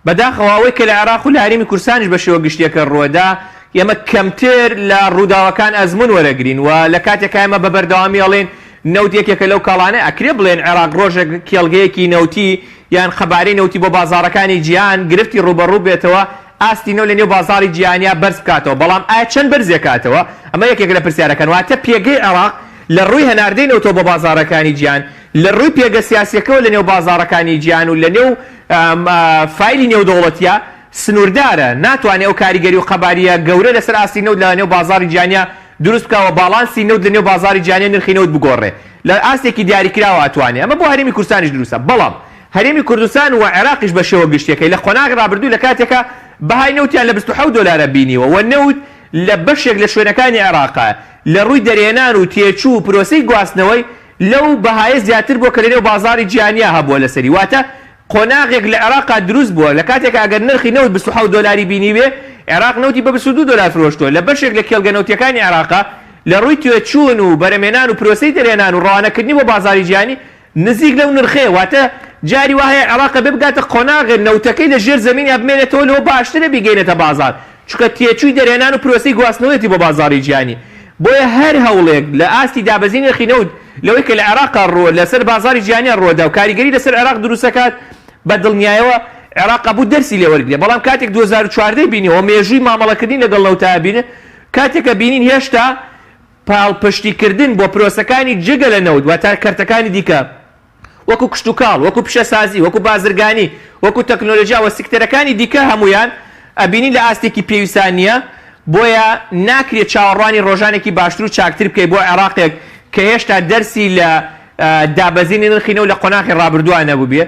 بەداخەوە ئەوەی کە لە عێراق و لە هەرێمی کوردستانیش بە شێوە گشتییەکە ڕووەدا، ئێمە کەمتر لە ڕووداوەکان ئەزموون وەرەگرین و لە کاتێکا ئێمە بە بەردەوامی ئەڵێین نەوت یەکێکە لەو کاڵانەی ئەکرێ بڵێن عێراق ڕۆژێک کێڵگەیەکی نەوتی یان قەبارەی نەوتی بۆ بازاڕەکانی جیهان گرفتی ڕووبەڕوو بێتەوە ئاستی نەوت لە نێو بازاڕی جیهانیا بەرز بکاتەوە بەڵام ئایا چەند بەرزێکاتەوە ئەمە یەکێکە لە پرسیارەکان واتە پێگەی عێراق لە ڕووی هەناردەی نەوتەوە بۆ بازاڕەکانی جیهان لە ڕووی پێگە سیاسیەکەوە لە نێو بازاڕەکانی جیهان و لە نێو فایلی نێودەوڵەتیە سنووردارە، ناتوانێ ئەو کاریگەری و قەباریە گەورە لەسەر ئاستی نەوت لە نێو بازاڕی جیهانیا دروست بکا و باڵانسی نەوت لە نێو بازاڕی جیهانیا نرخی نەوت بگۆڕێ لە ئاستێکی دیاریکراوە ئەتوانێ ئەمە بۆ هەرێمی کوردستانیش دروستە بەڵام هەرێمی کوردستان و عێراقیش بە شێوە گشتیەکەی لە قۆناغی ڕابردوو لە کاتێکا بەهای نەوتیان لە 27 دۆلارە بینیوە و نەوت لە بەشێک لە شوێنەکانی عێراقا لە ڕووی دەرهێنان و تێچوو و پرۆسەی گواستنەوەی لەو بەهایە زیاتر بووە کە لەنێو بازاڕی جیهانیا هەبووە لەسەری، واتە قۆناغێک لە عێراقا دروست بووە لە کاتێکا ئەگەر نرخی نەوت 27 دۆلاری بینیبێ عێراق نەوتی بە 22 دۆلار فرۆشتووە لە بەشێک لە کێڵگە نەوتیەکانی عێراقا لە ڕووی تێچوون و بەرەمێنان و پرۆسەی دەرهێنان و ڕەوانەکردنی بۆ بازاڕی جیهانی نزیک لەو نرخەیە واتە. جاری وا هەیە عێراق ئەبێ بگاتە قۆناغێ نەوتەکەی لە ژێر زەمینیا بمێنێتەوە لەوە باشترە بیگەینێتە بازاڕ چونکە تێچووی دەرهێنان و پرۆسەی گواستنەوەیەتی بۆ بازاڕی جیهانی بۆیە هەر هەوڵێک لە ئاستی دابەزینی نرخی نەوت لەوەی کە لە عێراقا ڕووە لەسەر بازاڕی جیهانیا ڕووەدا و کاریگەری لەسەر عێراق دروستەکات بە دڵنیایەوە عێراق ئەبوو دەرسی لێ وەرگرێ بەڵام کاتێک 2014 ی بینیەوە مێژووی مامەڵەکردنی لەگەڵ نەوتا بینێ کاتێکە بینین هێشتا پاڵپشتیکردن بۆ پرۆسەکانی جگە لە نەوت واتە کەرتەکانی دیکە وەکو کشتوکاڵ، وەکو پیشەسازی، وەکو بازرگانی، وەکو تەکنۆلۆژیا و سیکتەرەکانی دیکە هەموویان ئەبینین لە ئاستێکی پێویستا نییە، بۆیە ناکرێت چاوەڕوانی ڕۆژانێکی باشتر و چاکتر بکەیت بۆ عێراقێک کە هێشتا دەرسی لە دابەزینی نرخی نەوت لە قۆناغی ڕابردووە نەبووبێ.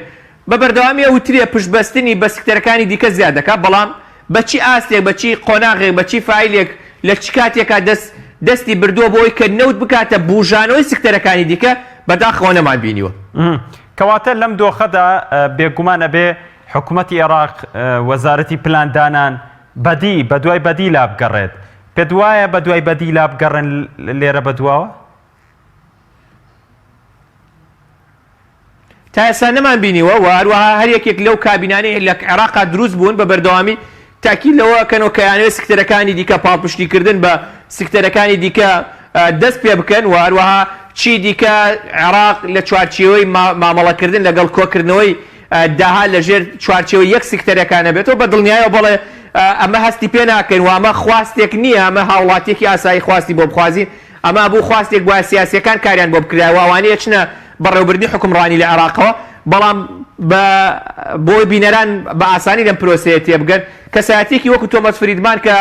بە بەردەوامی ئەوترێ پشتبەستنی بە سکتەرەکانی دیکە زیاد دەکات، بەڵام بە چی ئاستێک، بە چی قۆناغێک، بە چی فایلێک، لە چ کاتێکا دەست دەستی بردووە بۆ ئەوەی کە نەوت بکاتە بوژانەوەی سکتەرەکانی دیکە، بەداخەوە نەمانبینیوە. کەواتە لەم دۆخەدا بێگومان ئەبێ حکومەتی ئێراق، وەزارەتی پلاندانان بەدی بەدوای بەدیلا بگەڕێت. پێت وایە بەدوای بەدیلا بگەڕێن لێرە بەدواوە؟ تا ئێستا نەمان بینیوە و هەروەها هەر یەکێک لەو کابینانەی لە عێراقا دروست بوون بە بەردەوامی تاکید لەوە ئەکەنەوە کە یانەوێت سکتەرەکانی دیکە پاڵپشتیکردن بە سکتەرەکانی دیکە دەست پێ بکەن و هەروەها چی دیکە عێراق لە چوارچێوەی مامەڵەکردن لەگەڵ کۆکردنەوەی داهات لە ژێر چوارچێوەی یەک سکتەرەکە نەبێتەوە بە دڵنیایەوە بەڵێ ئەمە هەستی پێ ناکەین و ئەمە خواستێک نییە ئەمە هاوڵاتیەکی ئاسایی خواستی بۆ بخوازین ئەمە ئەبوو خواستێک بوایە سیاسیەکان کاریان بۆ بکرایە و ئەوانەی ئەچنە بەڕێوبردنی حوکمڕانی لە عێراقەوە، بەڵام بە بۆی بینەران بە ئاسانی لەم پرۆسەیە تێبگەن، کەسایەتیەکی وەکو تۆمەس فریدمان کە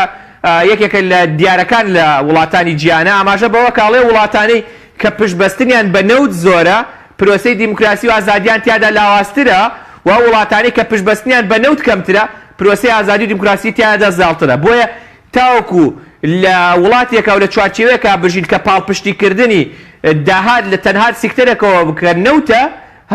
یەکێکە لە دیارەکان لە وڵاتانی جیهانە ئاماژە بەوە کە ئەڵێ وڵاتانەی کە پشتبەستنیان بە نەوت زۆرە پرۆسەی دیموکراسی و ئازادیان تیادا لاوازترە و ئەو وڵاتانەی کە پشتبەستنیان بە نەوت کەمترە پرۆسەی ئازادی و دیموکراسی تیادا زاڵترە بۆیە تاوەکو لە وڵاتێکا و لە چوارچێوەیەکا بژین کە پاڵپشتیکردنی داهات لە تەنها سیکتەرێکەوە کە نەوتە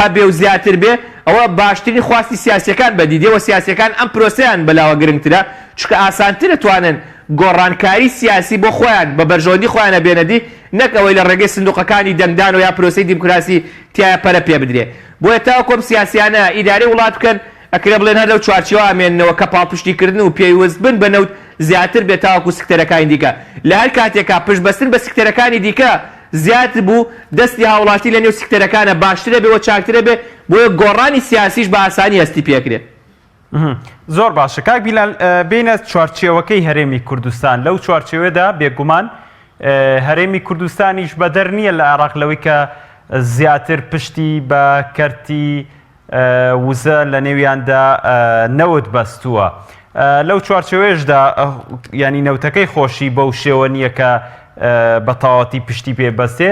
هەبێ و زیاتر بێ، ئەوە باشترین خواستی سیاسییەکان بەدی دێ و سیاسییەکان ئەم پرۆسەیان بەلاوە گرنگترە، چونکە ئاسانتر ئەتوانن گۆڕانکاری سیاسی بۆ خۆیان بە بەرژەوەندی خۆیان بێنە دی نەک ئەوەی لە ڕێگەی سندوقەکانی دەنگدانەوە یا پرۆسەی دیموکراسی تیایا پەرە پێ بدرێ. بۆیە تاوەکو ئەم سیاسییانە ئیدارەی وڵات بکەن، ئەکرێ بڵێن هەر لەو چوارچێوە ئەمێننەوە کە پاڵپشتیکردن و پێیوەستبن بە نەوت زیاتر بێت تاوەکو سکتەرەکانی دیکە. لە هەر کاتێکا پشتبەستن بە سکتەرەکانی دیکە زیات بوو، دەستی هاوڵاتی لە نێو سکتەرەکانە باشترە بێ و چاکترە بێ، بۆیە گۆڕانی سیاسیش بە ئاسانی هەستی پێکرێ. زۆر باشە کاک بیلال بێینە چوارچێوەکەی هەرێمی کوردستان لەو چوارچێوەدا بێگومان هەرێمی کوردستانیش بەدەر نییە لە عێراق لەوەی کە زیاتر پشتی بە کەرتی وزە لە نێویاندا نەوت بەستووە. لەو چوارچێوەیەشدا ینی نەوتەکەی خۆشی بەو شێوە نییە کە بە تەواوەتی پشتی پێ بەستێ.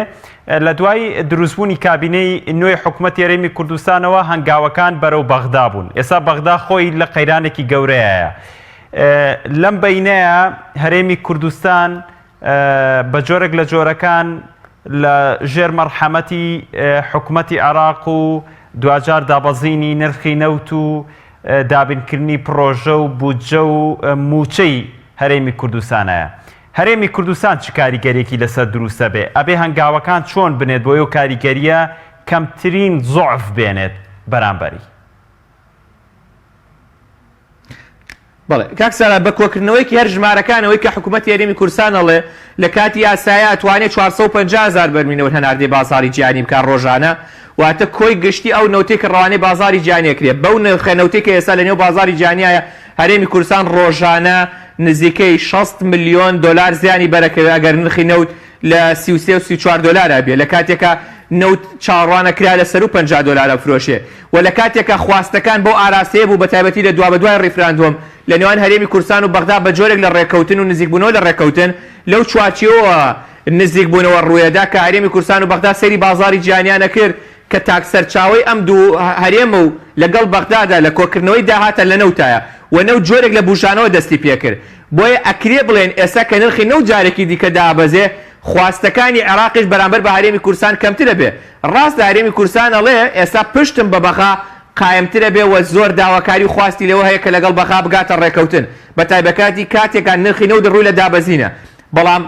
لە دوای دروستبوونی کابینەی نوێی حکوومەتی هەرێمی کوردستانەوە هەنگاوەکان بەرەو بەغدا بوون. ئێستا بەغدا خۆی لە قەیرانێکی گەورەیە. لەم بەینەیە هەرێمی کوردستان بە جۆرێک لە جۆرەکان لە ژێر مەرحەمەتی حکومەتی عێراق و دواجار دابەزینی نرخی نەوت و دابینکردنی پڕۆژە و بودجە و مووچەی هەرێمی کوردستانایە. هەرێمی کوردستان چ کاریگەریەکی لەسەر دروست ئەبێ؟ ئەبێ هەنگاوەکان چۆن بنێت بۆ ئەو کاریگەریە کەمترین زوعف بێنێت بەرامبەری؟ بەڵێ کاک سالار بە کۆکردنەوەیەکی هەر ژمارەکان ئەوەی کە حکوومەتی هەرێمی کوردستان ئەڵێ لە کاتی یاسایە ئەتوانێ 450 هەزار بەرمیل نەوت هەناردەی بازاڕی جیهانی بکات ڕۆژانە واتە کۆی گشتی ئەو نەوتەی کە ڕەوانەی بازاڕی جیهانی ئەکرێ بەو نرخە نەوتەی کە ئێستا لە نێو بازاڕی جیهانیایە هەرێمی کوردستان ڕۆژانە نزیکەی 60 ملیۆن دۆلار زیانی بەرەکەوێ ئەگەر نرخی نەوت لە 33 و 34 دۆلارا بێ لە کاتێکا نەوت چاوەڕوانەکرا لە سەروو 50 دۆلارا بفرۆشێ و لە کاتێکا خواستەکان بەو ئاراستەیە بوو بەتایبەتی لە دوابەدوای ڕیفراندۆم لە نێوان هەرێمی کوردستان و بەغدا بە جۆرێک لە ڕێککەوتن و نزیکبوونەوە لە ڕێککەوتن لەو چوارچێوەوە نزیکبوونەوە ڕوویدا کە هەرێمی کوردستان و بەغدا سەیری بازاڕی جیهانیان ئەکرد کە تاک سەرچاوەی ئەم دوو هەرێمە و لەگەڵ بەغدادا لە کۆکردنەوەی داهاتە لە نەوتایە و نەوت جۆرێک لە بوژانەوە دەستی پێکرد بۆیە ئەکرێ بڵێین ئێستا کە نرخی نەوت جارێکی دیکە دابەزێ خواستەکانی عێراقیش بەرامبەر بە هەرێمی کوردستان کەمتر ئەبێ ڕاستە هەرێمی کوردستان ئەڵێ ئێستا پشتم بە بەغا قایمتر ئەبێ و زۆر داواکاری و خواستی لەوە هەیە کە لەگەڵ بەغا بگاتە ڕێکەوتن بە تایبەکاتی کاتێکا نرخی نەوت ڕووی لە دابەزینە بەڵام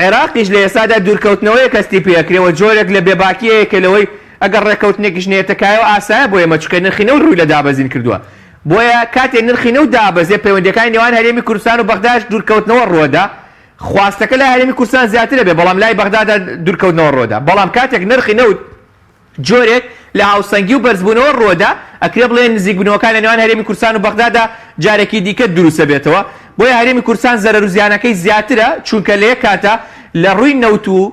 عێراقیش لە ئێستادا دوورکەوتنەوەیەک هەستی پێ ئەکرێ و جۆرێک لە بێباکی هەیە کە لەوەی. ئەگەر ڕێکەوتنێکیش نەیەتە کایەوە ئاسایە بۆ ئێمە چونکە نرخی نەوت ڕووی لە دابەزین کردووە بۆیە کاتێ نرخی نەوت دابەزێ پەیوەندیەکانی نێوان هەرێمی کوردستان و بەغداش دوورکەوتنەوە ڕووەدا خواستەکە لای هەرێمی کوردستان زیاترە بێ بەڵام لای بەغدادا دوورکەوتنەوە ڕووەدا بەڵام کاتێک نرخی نەوت جۆرێک لە هاوسەنگی و بەرزبوونەوە ڕووەدا، ئەکرێ بڵێین نزیکبوونەوەکان لە نێوان هەرێمی کوردستان و بەغدادا جارێکی دیکە دروستەبێتەوە، بۆیە هەرێمی کوردستان زەرەر و زیانەکەی زیاترە، چونکە لە یەک کاتا لە ڕووی نەوت و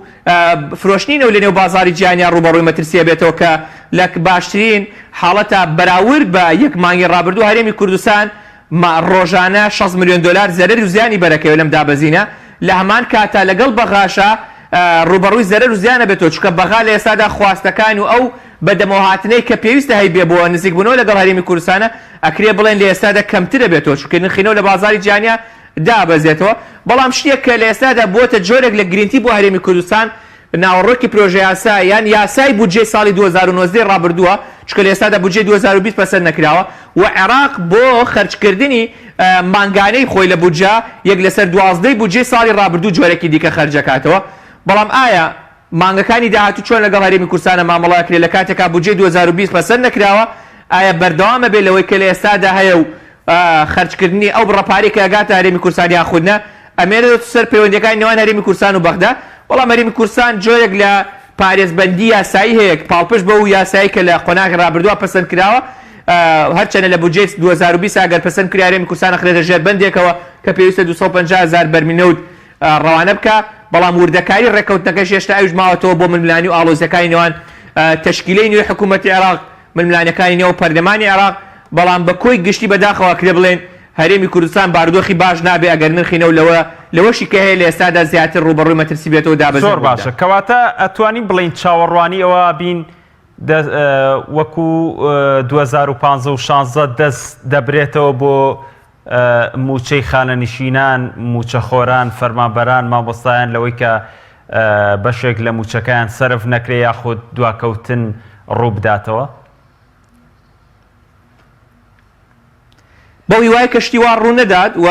فرۆشتنی نەوت لە نێو بازاڕی جیهانیا ڕووبەڕووی مەترسی ئەبێتەوە کە لە باشترین حاڵەتا بەراورد بە یەک مانگی ڕابردوو هەرێمی کوردستان ڕۆژانە 60 ملیۆن دۆلار زەرەر و زیانی بەرەکەوێت لەم دابەزینە، لە هەمان کاتا لەگەڵ بەغاشا ڕووبەڕووی زەرەر و زیان ئەبێتەوە، چونکە بەغا لە ئێستادا خواستەکان و ئەو بەدەمەوەهاتنەی کە پێویستە هەیبێ بۆ نزیکبوونەوە لەگەڵ هەرێمی کوردستانە ئەکرێ بڵێن لە ئێستادا کەمتر ئەبێتەوە، چونکە نرخی نەوت لە بازاڕی جیهانیا دابەزێتەوە، بەڵام شتێک کە لە ئێستادا بووەتە جۆرێک لە گرینتی بۆ هەرێمی کوردستان ناوەڕۆکی پرۆژەیاسا یان یاسای بودجەی ساڵی 2019 ی ڕابردووە، چونکە لە ئێستادا بودجەی 2020 پەسەند نەکراوە و عێراق بۆ خەرجکردنی مانگانەی خۆی لە بودجە یەک لەسەر دوازدەی بودجەی ساڵی ڕابردوو جۆرێکی دیکە خەرجەکاتەوە، بەڵام ئایا مانگەکانی داهاتوو چۆن لەگەڵ هەرێمی کوردستانە مامەڵە ئەکرێت لە کاتێکا بودجەی 2020 پەسەند نەکراوە، ئایا بەردەوام ئەبێت لەوەی کە لە ئێستادا هەیە و خەرجکردنی ئەو بڕە پارەی کە ئەگاتە هەرێمی کوردستان یاخود نا، ئەمێنێتە سەر پەیوەندییەکانی نێوان هەرێمی کوردستان و بەغدا، بەڵام هەرێمی کوردستان جۆرێک لە پارێزبەندی یاسایی هەیە پاڵپشت بەو یاسایەی کە لە قۆناغی ڕابردووە پەسەند کراوە، هەرچەندە لە بودجەی 2020 ئەگەر پەسەند کرا هەرێمی کوردستان ئەخرێتە ژێر بەندێکەوە کە پێویستە 250 هەزار بەرمیل نەوت ڕەوانە بکا، بەڵام وردەکاری ڕێککەوتنەکەش هێشتا ئەویش ماوەتەوە بۆ ململانی و ئاڵۆزییەکانی نێوان تەشکیلەی نوێی حکوومەتی عێراق، ململانێکانی نێو پەرلەمانی عێراق، بەڵام بە کۆی گشتی بەداخەوە ئەکرێ بڵێین هەرێمی کوردستان بارودۆخی باش نابێ ئەگەر نرخی نەوت لەوە لەوەشی کە هەیە لە ئێستادا زیاتر ڕووبەڕووی مەترسی بێتەوە دابەزین زۆر ڕووبدا. باشە کەواتە ئەتوانین بڵێین چاوەڕوانی ئەوە بین دە وەکو 2015 و 16 دەست دەبرێتەوە بۆ مووچەی خانەنشینان، مووچەخۆران، فەرمانبەران، مامۆستایان لەوەی کە بەشێک لە مووچەکەیان سەرف نەکرێ یاخود دواکەوتن ڕووبداتەوە؟ بەو هیوایە کە شتی وا ڕوو نەدات و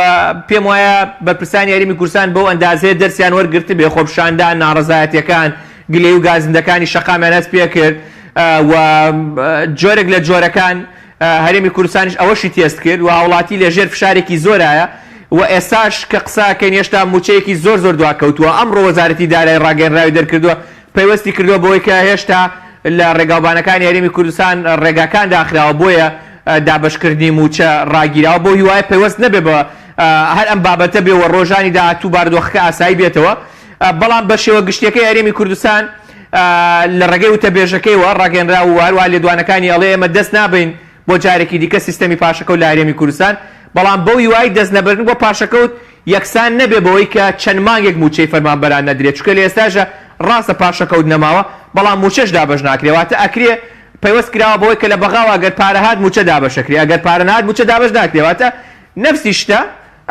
پێم وایە بەرپرسانی هەرێمی کوردستان بەو ئەندازەیە دەرسیان وەرگرتبێ، خۆپیشاندان، ناڕەزایەتییەکان، گلەیی و گازندەکانی شەقامیان هەست پێکرد و جۆرێک لە جۆرەکان هەرێمی کوردستانیش ئەوەشی تێست کرد و هاوڵاتی لە ژێر فشارێکی زۆرایە و ئێستاش کە قسە ئەکەین هێشتا مووچەیەکی زۆر زۆر دواکەوتووە، ئەمڕۆ وەزارەتی دارایی ڕاگەیەنراوی دەرکردووە پەیوەستی کردووە بەوەی کە هێشتا لە ڕێگاوبانەکانی هەرێمی کوردستان ڕێگاکان داخراوە بۆیە دابەشکردنی مووچە ڕاگیراوە بەو هیوایە پەیوەست نەبێ بە هەر ئەم بابەتە بێ و ڕۆژانی داهاتوو بارودۆخەکە ئاسایی بێتەوە بەڵام بە شێوە گشتیەکەی هەرێمی کوردستان لە ڕێگەی وتەبێژەکەیەوە ڕاگەنراو و هەروەها لێدوانەکانی ئەڵێ ئێمە دەست نابەین بۆ جارێکی دیکە سیستەمی پاشەکەوت لە هەرێمی کوردستان بەڵام بەو هیوای دەست نەبردن بۆ پاشەکەوت یەکسان نەبێ بەوەی کە چەند مانگێک مووچەی فەرمانبەران نەدرێت، چونکە لە ئێستاشا ڕاستە پاشەکەوت نەماوە، بەڵام مووچەش دابەش ناکرێ، واتە ئەکرێ پەیوەست کراوە بەوەی کە لە بەغاوە ئەگەر پارە هات مووچە دابەش ئەکرێ، ئەگەر پارە نەهات مووچە دابەش ناکرێ، واتە نەفسی شتە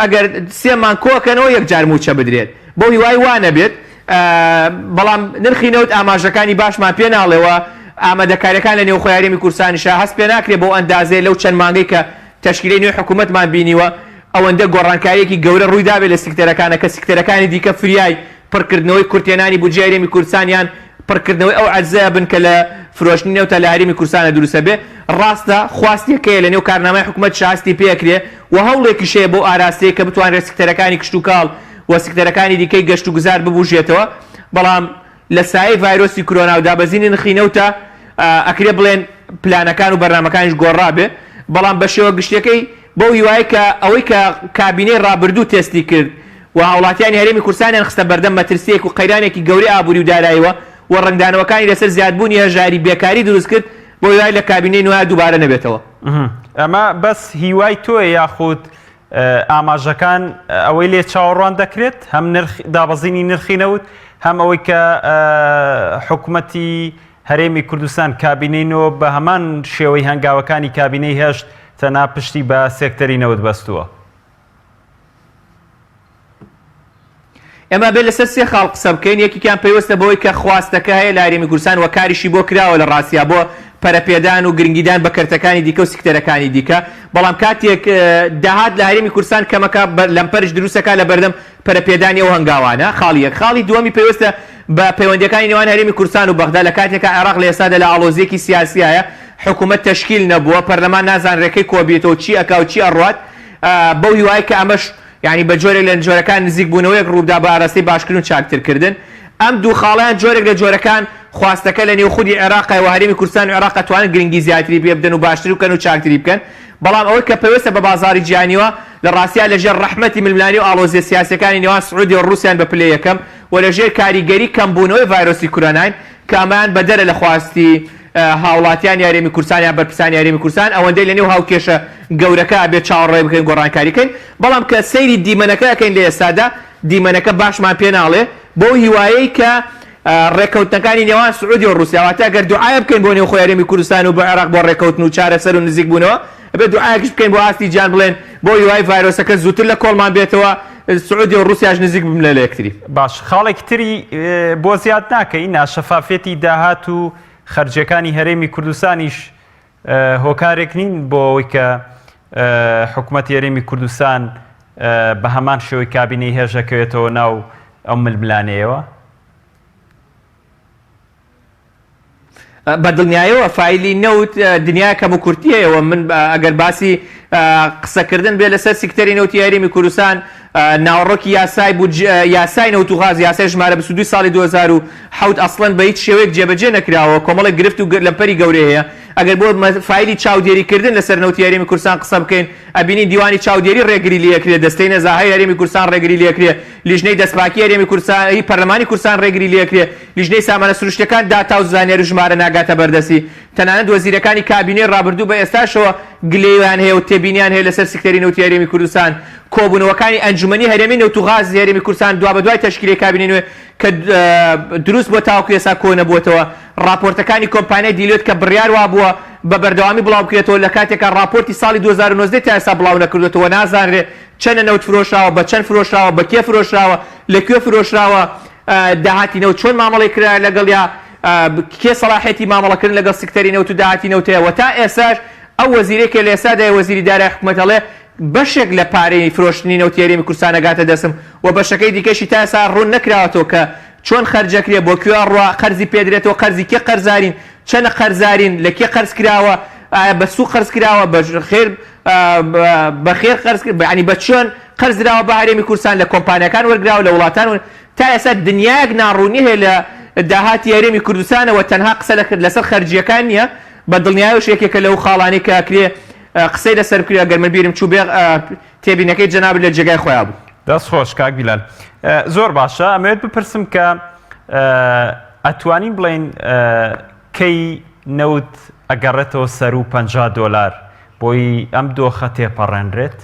ئەگەر سێ مانگ کۆکەنەوە یەکجار مووچە بدرێت، بەو هیوای وا نەبێت، بەڵام نرخی نەوت ئاماژەکانی باشمان پێ ناڵێ و ئامادەکاریەکان لە نێوخۆی هەرێمی کوردستانیشا هەست پێ ناکرێ بەو ئەندازەیە لەو چەند مانگەی کە تەشکیلەی نوێی حکوومەتمان بینیوە ئەوەندە گۆڕانکارییەکی گەورە ڕووی دابێت لە سیکتەرەکانە کە سیکتەرەکانی دیکە فریای پڕکردنەوەی کورتهێنانی بودجەی هەرێمی کوردستان یان پڕکردنەوەی ئەو عەجزە بن کە لە فرۆشتنی نەوتا لە هەرێمی کوردستانە دروست ئەبێ. ڕاستە خواستێک هەیە لە نێو کارنامەی حکوومەت شاستی پێ ئەکرێ و هەوڵێکیش هەیە بەو ئاراستەیە کە بتوانرێت سیکتەرەکانی کشتوکاڵ و سیکتەرەکانی دیکەی گەشتوگوزار ببوژێتەوە بەڵام لە سایەی ڤایرۆسی کرۆنا و دابەزینی نرخی نەوتا ئەکرێ بڵێن پلانەکان و بەرنامەکانیش گۆڕابێ بەڵام بە شێوە گشتیەکەی بەو هیوایەی کە ئەوەی کە کابینەی ڕابردوو تێستی کرد و هاوڵاتیانی هەرێمی کوردستانیان خستە بەردەم مەترسیەک و قەیرانێکی گەورەی ئابوری و داراییوە و ڕەنگدانەوەکانی لەسەر زیادبوونی هەژاری بێکاری دروست کرد بەو هیوای لە کابینەی نوێیا دووبارە نەبێتەوە. ئەمە بەس هیوای تۆیە یاخود ئاماژەکان ئەوەی لێ چاوەڕوان دەکرێت هەم نرخ دابەزینی نرخی نەوت هەم ئەوەی کە حکومەتی هەرێمی کوردستان کابینەی نۆ بە هەمان شێوەی هەنگاوەکانی کابینەی هەشت تەنها پشتی بە سێکتەری نەوت بەستووە. ئێمە ئەبێ لەسەر سێ خاڵ قسە بکەین، یەکێکیان پەیوەستە بەوەی کە خواستەکە هەیە لە هەرێمی کوردستان و کاریشی بۆ کراوە لە ڕاستیا بۆ پەرەپێدان و گرنگیدان بە کەرتەکانی دیکە و سیکتەرەکانی دیکە، بەڵام کاتێک داهات لە هەرێمی کوردستان کەمەکە لەمپەرش دروستەکا لە بەردەم پەرەپێدانی ئەو هەنگاوانە، خاڵی یەک. خاڵی دووەمی پەیوەستە. بە پەیوەندیەکانی نێوان هەرێمی کوردستان و بەغدا لە کاتێکا عێراق لە ئێستادا لە ئاڵۆزیەکی سیاسیایە حکومەت تەشکیل نەبووە پەرلەمان نازانرێ کەی کۆبیتەوە چی ئەکا و چی ئەڕوات بەو هیوایە کە ئەمەش یانی بە جۆرێک لە جۆرەکان نزیک بوونەوەیەک ڕووبدا بە ئاراستەی باشکردن و چاکترکردن ئەم دوو خاڵەیان جۆرێک لە جۆرەکان خواستەکە لە نێو خودی عێراقە و هەرێمی کوردستان و عێراق ئەتوانن گرنگی زیاتری پێ بدەن و باشتر بکەن و چاکتری بکەن بەڵام ئەوەی کە پەیوەستە بە بازاڕی جیهانیوە لە ڕاستیا لە ژێر ڕەحمەتی ململانێ و ئاڵۆزیە سیاسیەکانی نێوان سعودیە و ڕوسیان بە پلەی یەکەم و لە ژێر کاریگەری کەمبوونەوەی ڤایرۆسی کورۆناین کە ئەمەیان بەدەرە لە خواستی هاوڵاتیانی هەرێمی کوردستان یان بەرپرسانی هەرێمی کوردستان ئەوەندەی لە نێو هاوکێشە گەورەکە ئەبێت چاوەڕێ بکەین گۆڕانکاری کەین بەڵام کە سەیری دیمەنەکە ئەکەین لە ئێستادا دیمەنەکە باشمان پێ ناڵێ بەو هیوایەی کە ڕێککەوتنەکانی نێوان سعودیە و ڕوسیا واتە گەر دوعایە بکەین بۆ نێوخۆی هەرێمی کوردستان و بۆ عێراق بۆ ڕێککەوتن و چارەسەر و نزیک بوونەوە ئەبێت دوعایەکیش بکەین بۆ ئاستی جیهان بڵێن بۆ هیوای ڤایرۆسەکە زووتر لە کۆڵمان بێتەوە سعودیە و ڕوسیاش نزیک ببن لە یەکتری. باش خاڵێکی تری بۆ زیاد ناکەی ناشەفافیەتی داهات و خەرجیەکانی هەرێمی کوردستانیش هۆکارێک نین بۆ ئەوەی کە حکومەتی هەرێمی کوردستان بە هەمان شێوەی کابینەی هێژ ئەکەوێتەوە ناو ئەو ململانێیەوە؟ بە دڵنیایەوە فایلی نەوت دنیا کەموکورتی هەیە و من ئەگەر باسی قسەکردن بێ لەسەر سیکتەری نەوتی هەرێمی کوردستان ناوەڕۆکی یاسای یاسای نەوت و غاز یاسای ژمارە 22 ساڵی 2007 ئەسڵەن بە هیچ شێوەیەک جێبەجێ نەکراوە کۆمەڵێک گرفت و لەمپەری گەورەی هەیە ئەگەر بۆ فایلی چاودێریکردن لەسەر نەوتی هەرێمی کوردستان قسە بکەین ئەبینین دیوانی چاودێری ڕێگری لێکرێ دەستەی نەزاهەی هەرێمی کوردستان ڕێگری لێکرێ لیژنەی دەستپاکی هەرێمی کوردستان هی پەرلەمانی کوردستان ڕێگری لێکرێ لیژنەی سامانە سروشتیەکان داتا و زانیاری و ژمارە ناگاتە بەردەستی، تەنانەت وەزیرەکانی کابینەی ڕابردوو بە ئێستاشەوە گلەییان هەیە و تێبینیان هەیە لەسەر سکتەری نەوتی هەرێمی کوردستان. کۆبوونەوەکانی ئەنجومەنی هەرێمی نەوت و غازی هەرێمی کوردستان دوابەدوای تەشکیلی کابینەی نوێ کە دروست بووە تاوەکو ئێستا کۆنەبووەتەوە. ڕاپۆرتەکانی کۆمپانیای دیلۆیت کە بڕیار وابووە بە بەردەوامی بڵاوبکرێتەوە لەکاتێکا ڕاپۆرتی ساڵی 2019 تا ئێستا بڵاونەکردووەتەوە نازانرێ چەندە نەوت فرۆشراوە، بە چەند فرۆشراوە، بە کێ فرۆشراوە، لە کوێ فرۆشراوە، داهاتی نەوت چۆن مامەڵەی کرا لەگەڵیا، کێ سەڵاحیەتی مامەڵەکردن لەگەڵ سکتەری نەوت و داهاتی نەوت هەیە و تا ئێستاش ئەو وەزیرەی کە لە ئێستادایە وەزیری دارای حکومەت ئەڵێ بەشێک لە پارەی فرۆشتنی نەوتی هەرێمی کوردستان ئەگاتە دەستم و بەشەکەی دیکەشی تا ئێستا ڕوون نەکراوەتەوە کە چۆن خەرجەکرێ بۆ کوێ ئەڕوا قەرزی پێدرێتەوە قەرزی کێ قەرزارین چەنە قەرزارین لە کێ قەرز کراوە ئایا بە سوو قەرز کراوە بە خێر بە خێر قەرز یانی بە چۆن قەرز دراوە بە هەرێمی کوردستان لە کۆمپانیاکان وەرگراوە لە وڵاتان تا ئێستا دنیایەک ناڕوونی هەیە لە داهاتی هەرێمی کوردستانەوە تەنها قسە لەسەر خەرجییەکان نییە بە دڵنیایەوەش یەکێکە لەو خاڵانەی کە ئەکرێ قسەی لەسەر بکرێ ئەگەر من بیرم چوو بێ تێبینەکەی جەنابت لە جێگای خۆیا بوو. دەست خۆش کاک بیلال. زۆر باشە ئەمەوێت بپرسم کە ئەتوانین بڵێین کەی نەوت ئەگەڕێتەوە سەروو 50 دۆلار بۆی ئەم دۆخە تێپەڕێنرێت؟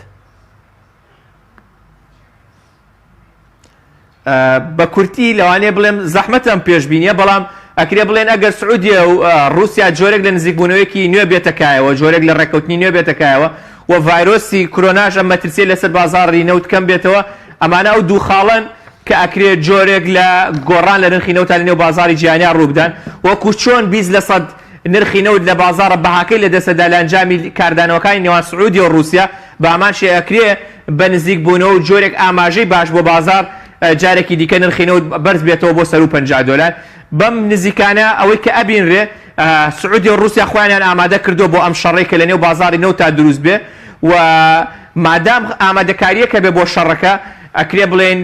بە کورتی لەوانەیە بڵێم زەحمەتە ئەم پێشبینیە بەڵام ئەکرێ بڵێن ئەگەر سعودیە و ڕووسیا جۆرێک لە نزیکبوونەوەیەکی نوێ بێتە کایەوە جۆرێک لە ڕێککەوتنی نوێ بێتە کایەوە و ڤایرۆسی کرۆناش ئەم مەترسیە لەسەر بازاڕی نەوت کەم بێتەوە ئەمانە ئەو دوو خاڵەن کە ئەکرێ جۆرێک لە گۆڕان لە نرخی نەوتا لە نێو بازاڕی جیهانیا ڕووبدەن وەکو چۆن 20 لە سەد نرخی نەوت لە بازاڕە بەهاکەی لەدەستدا لە ئەنجامی کاردانەوەکانی نێوان سعودیە و ڕووسیا بە هەمان شێ ئەکرێ بە نزیک بوونەوە و جۆرێک ئاماژەی باش بۆ بازاڕ جارێکی دیکە نرخی نەوت بەرز بێتەوە بۆ سەروو 50 دۆلار بەم نزیکانە ئەوەی کە ئەبینرێ سعودیە و ڕووسیا خۆیانیان ئامادە کردووە بۆ ئەم شەڕەی کە لە نێو بازاڕی نەوتا دروست بێ و مادام ئامادەکارییەک هەبێ بۆ شەڕەکە ئەکرێ بڵێین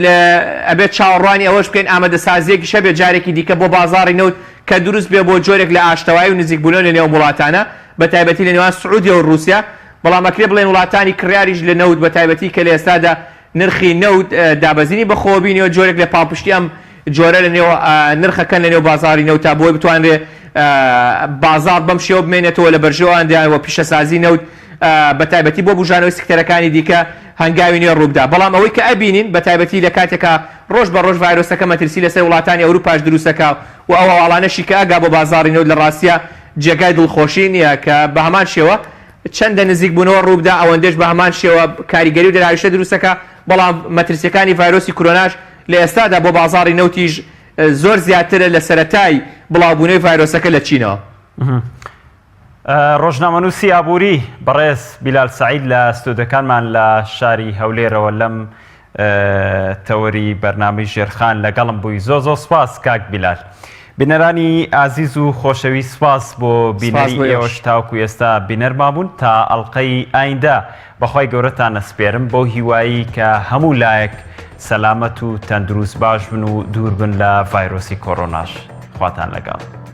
ئەبێت چاوەڕوانی ئەوەش بکەین ئامادەسازییەکیش هەبێ جارێکی دیکە بۆ بازاڕی نەوت کە دروست بێ بۆ جۆرێک لە ئاشتەوایی و نزیکبوونەوە لە نێو ئەم وڵاتانە بە تایبەتی لە نێوان سعودیە و ڕووسیا بەڵام ئەکرێ بڵێین وڵاتانی کڕیاریش لە نەوت بە تایبەتی کە لە ئێستادا نرخی نەوت دابەزینی بەخۆوە بینیوە جۆرێک لە پاڵپشتی ئەم جۆرە لە نێو نرخەکەن لە نێو بازاڕی نەوت تا بۆی بتوانرێ بازاڕ بەم شێوە بمێنێتەوە لە بەرژەوەندیان و پیشەسازی نەوت بە تایبەتی بۆ بوژانەوەی سکتەرەکانی دیکە هەنگاوی نوێ ڕووبدا بەڵام ئەوەی کە ئەبینین بە تایبەتی لە کاتێکا ڕۆژ بە ڕۆژ ڤایرۆسەکە مەترسی لەسەر وڵاتانی ئەوروپاش دروستەکا و ئەو هەواڵانەشی کە ئەگا بۆ بازاڕی نەوت لە ڕاستیا جێگای دڵخۆشی نییە کە بە هەمان شێوە چەندە نزیکبوونەوە ڕووبدا ئەوەندەش بە هەمان شێوە کاریگەری و دەراویشتە دروستەکا، بەڵام مەترسیەکانی ڤایرۆسی کرۆناش لە ئێستادا بۆ بازاڕی نەوتیش زۆر زیاترە لە سەرەتای بڵاوبوونەوەی ڤایرۆسەکە لە چینەوە. ڕۆژنامەنووسی ئابووری بەڕێز بیلال سەعید لە ستۆدیۆکانمان لە شاری هەولێرەوە لەم. تەوەری بەرنامەی ژێرخان لەگەڵم بووی زۆ زۆ سپاس کاک بیلال. بینەرانی ئازیز و خۆشەویست سپاس بۆ بینەری ئێوەش تاوەکو ئێستا بینەرمان بوون تا ئەڵقەی ئایندە بەخوای گەورەتان ئەسپێرم بەو هیوایی کە هەموو لایەک سەلامەت و تەندروست باش بن و دوور بن لە ڤایرۆسی کۆرۆناش خواتان لەگەڵ.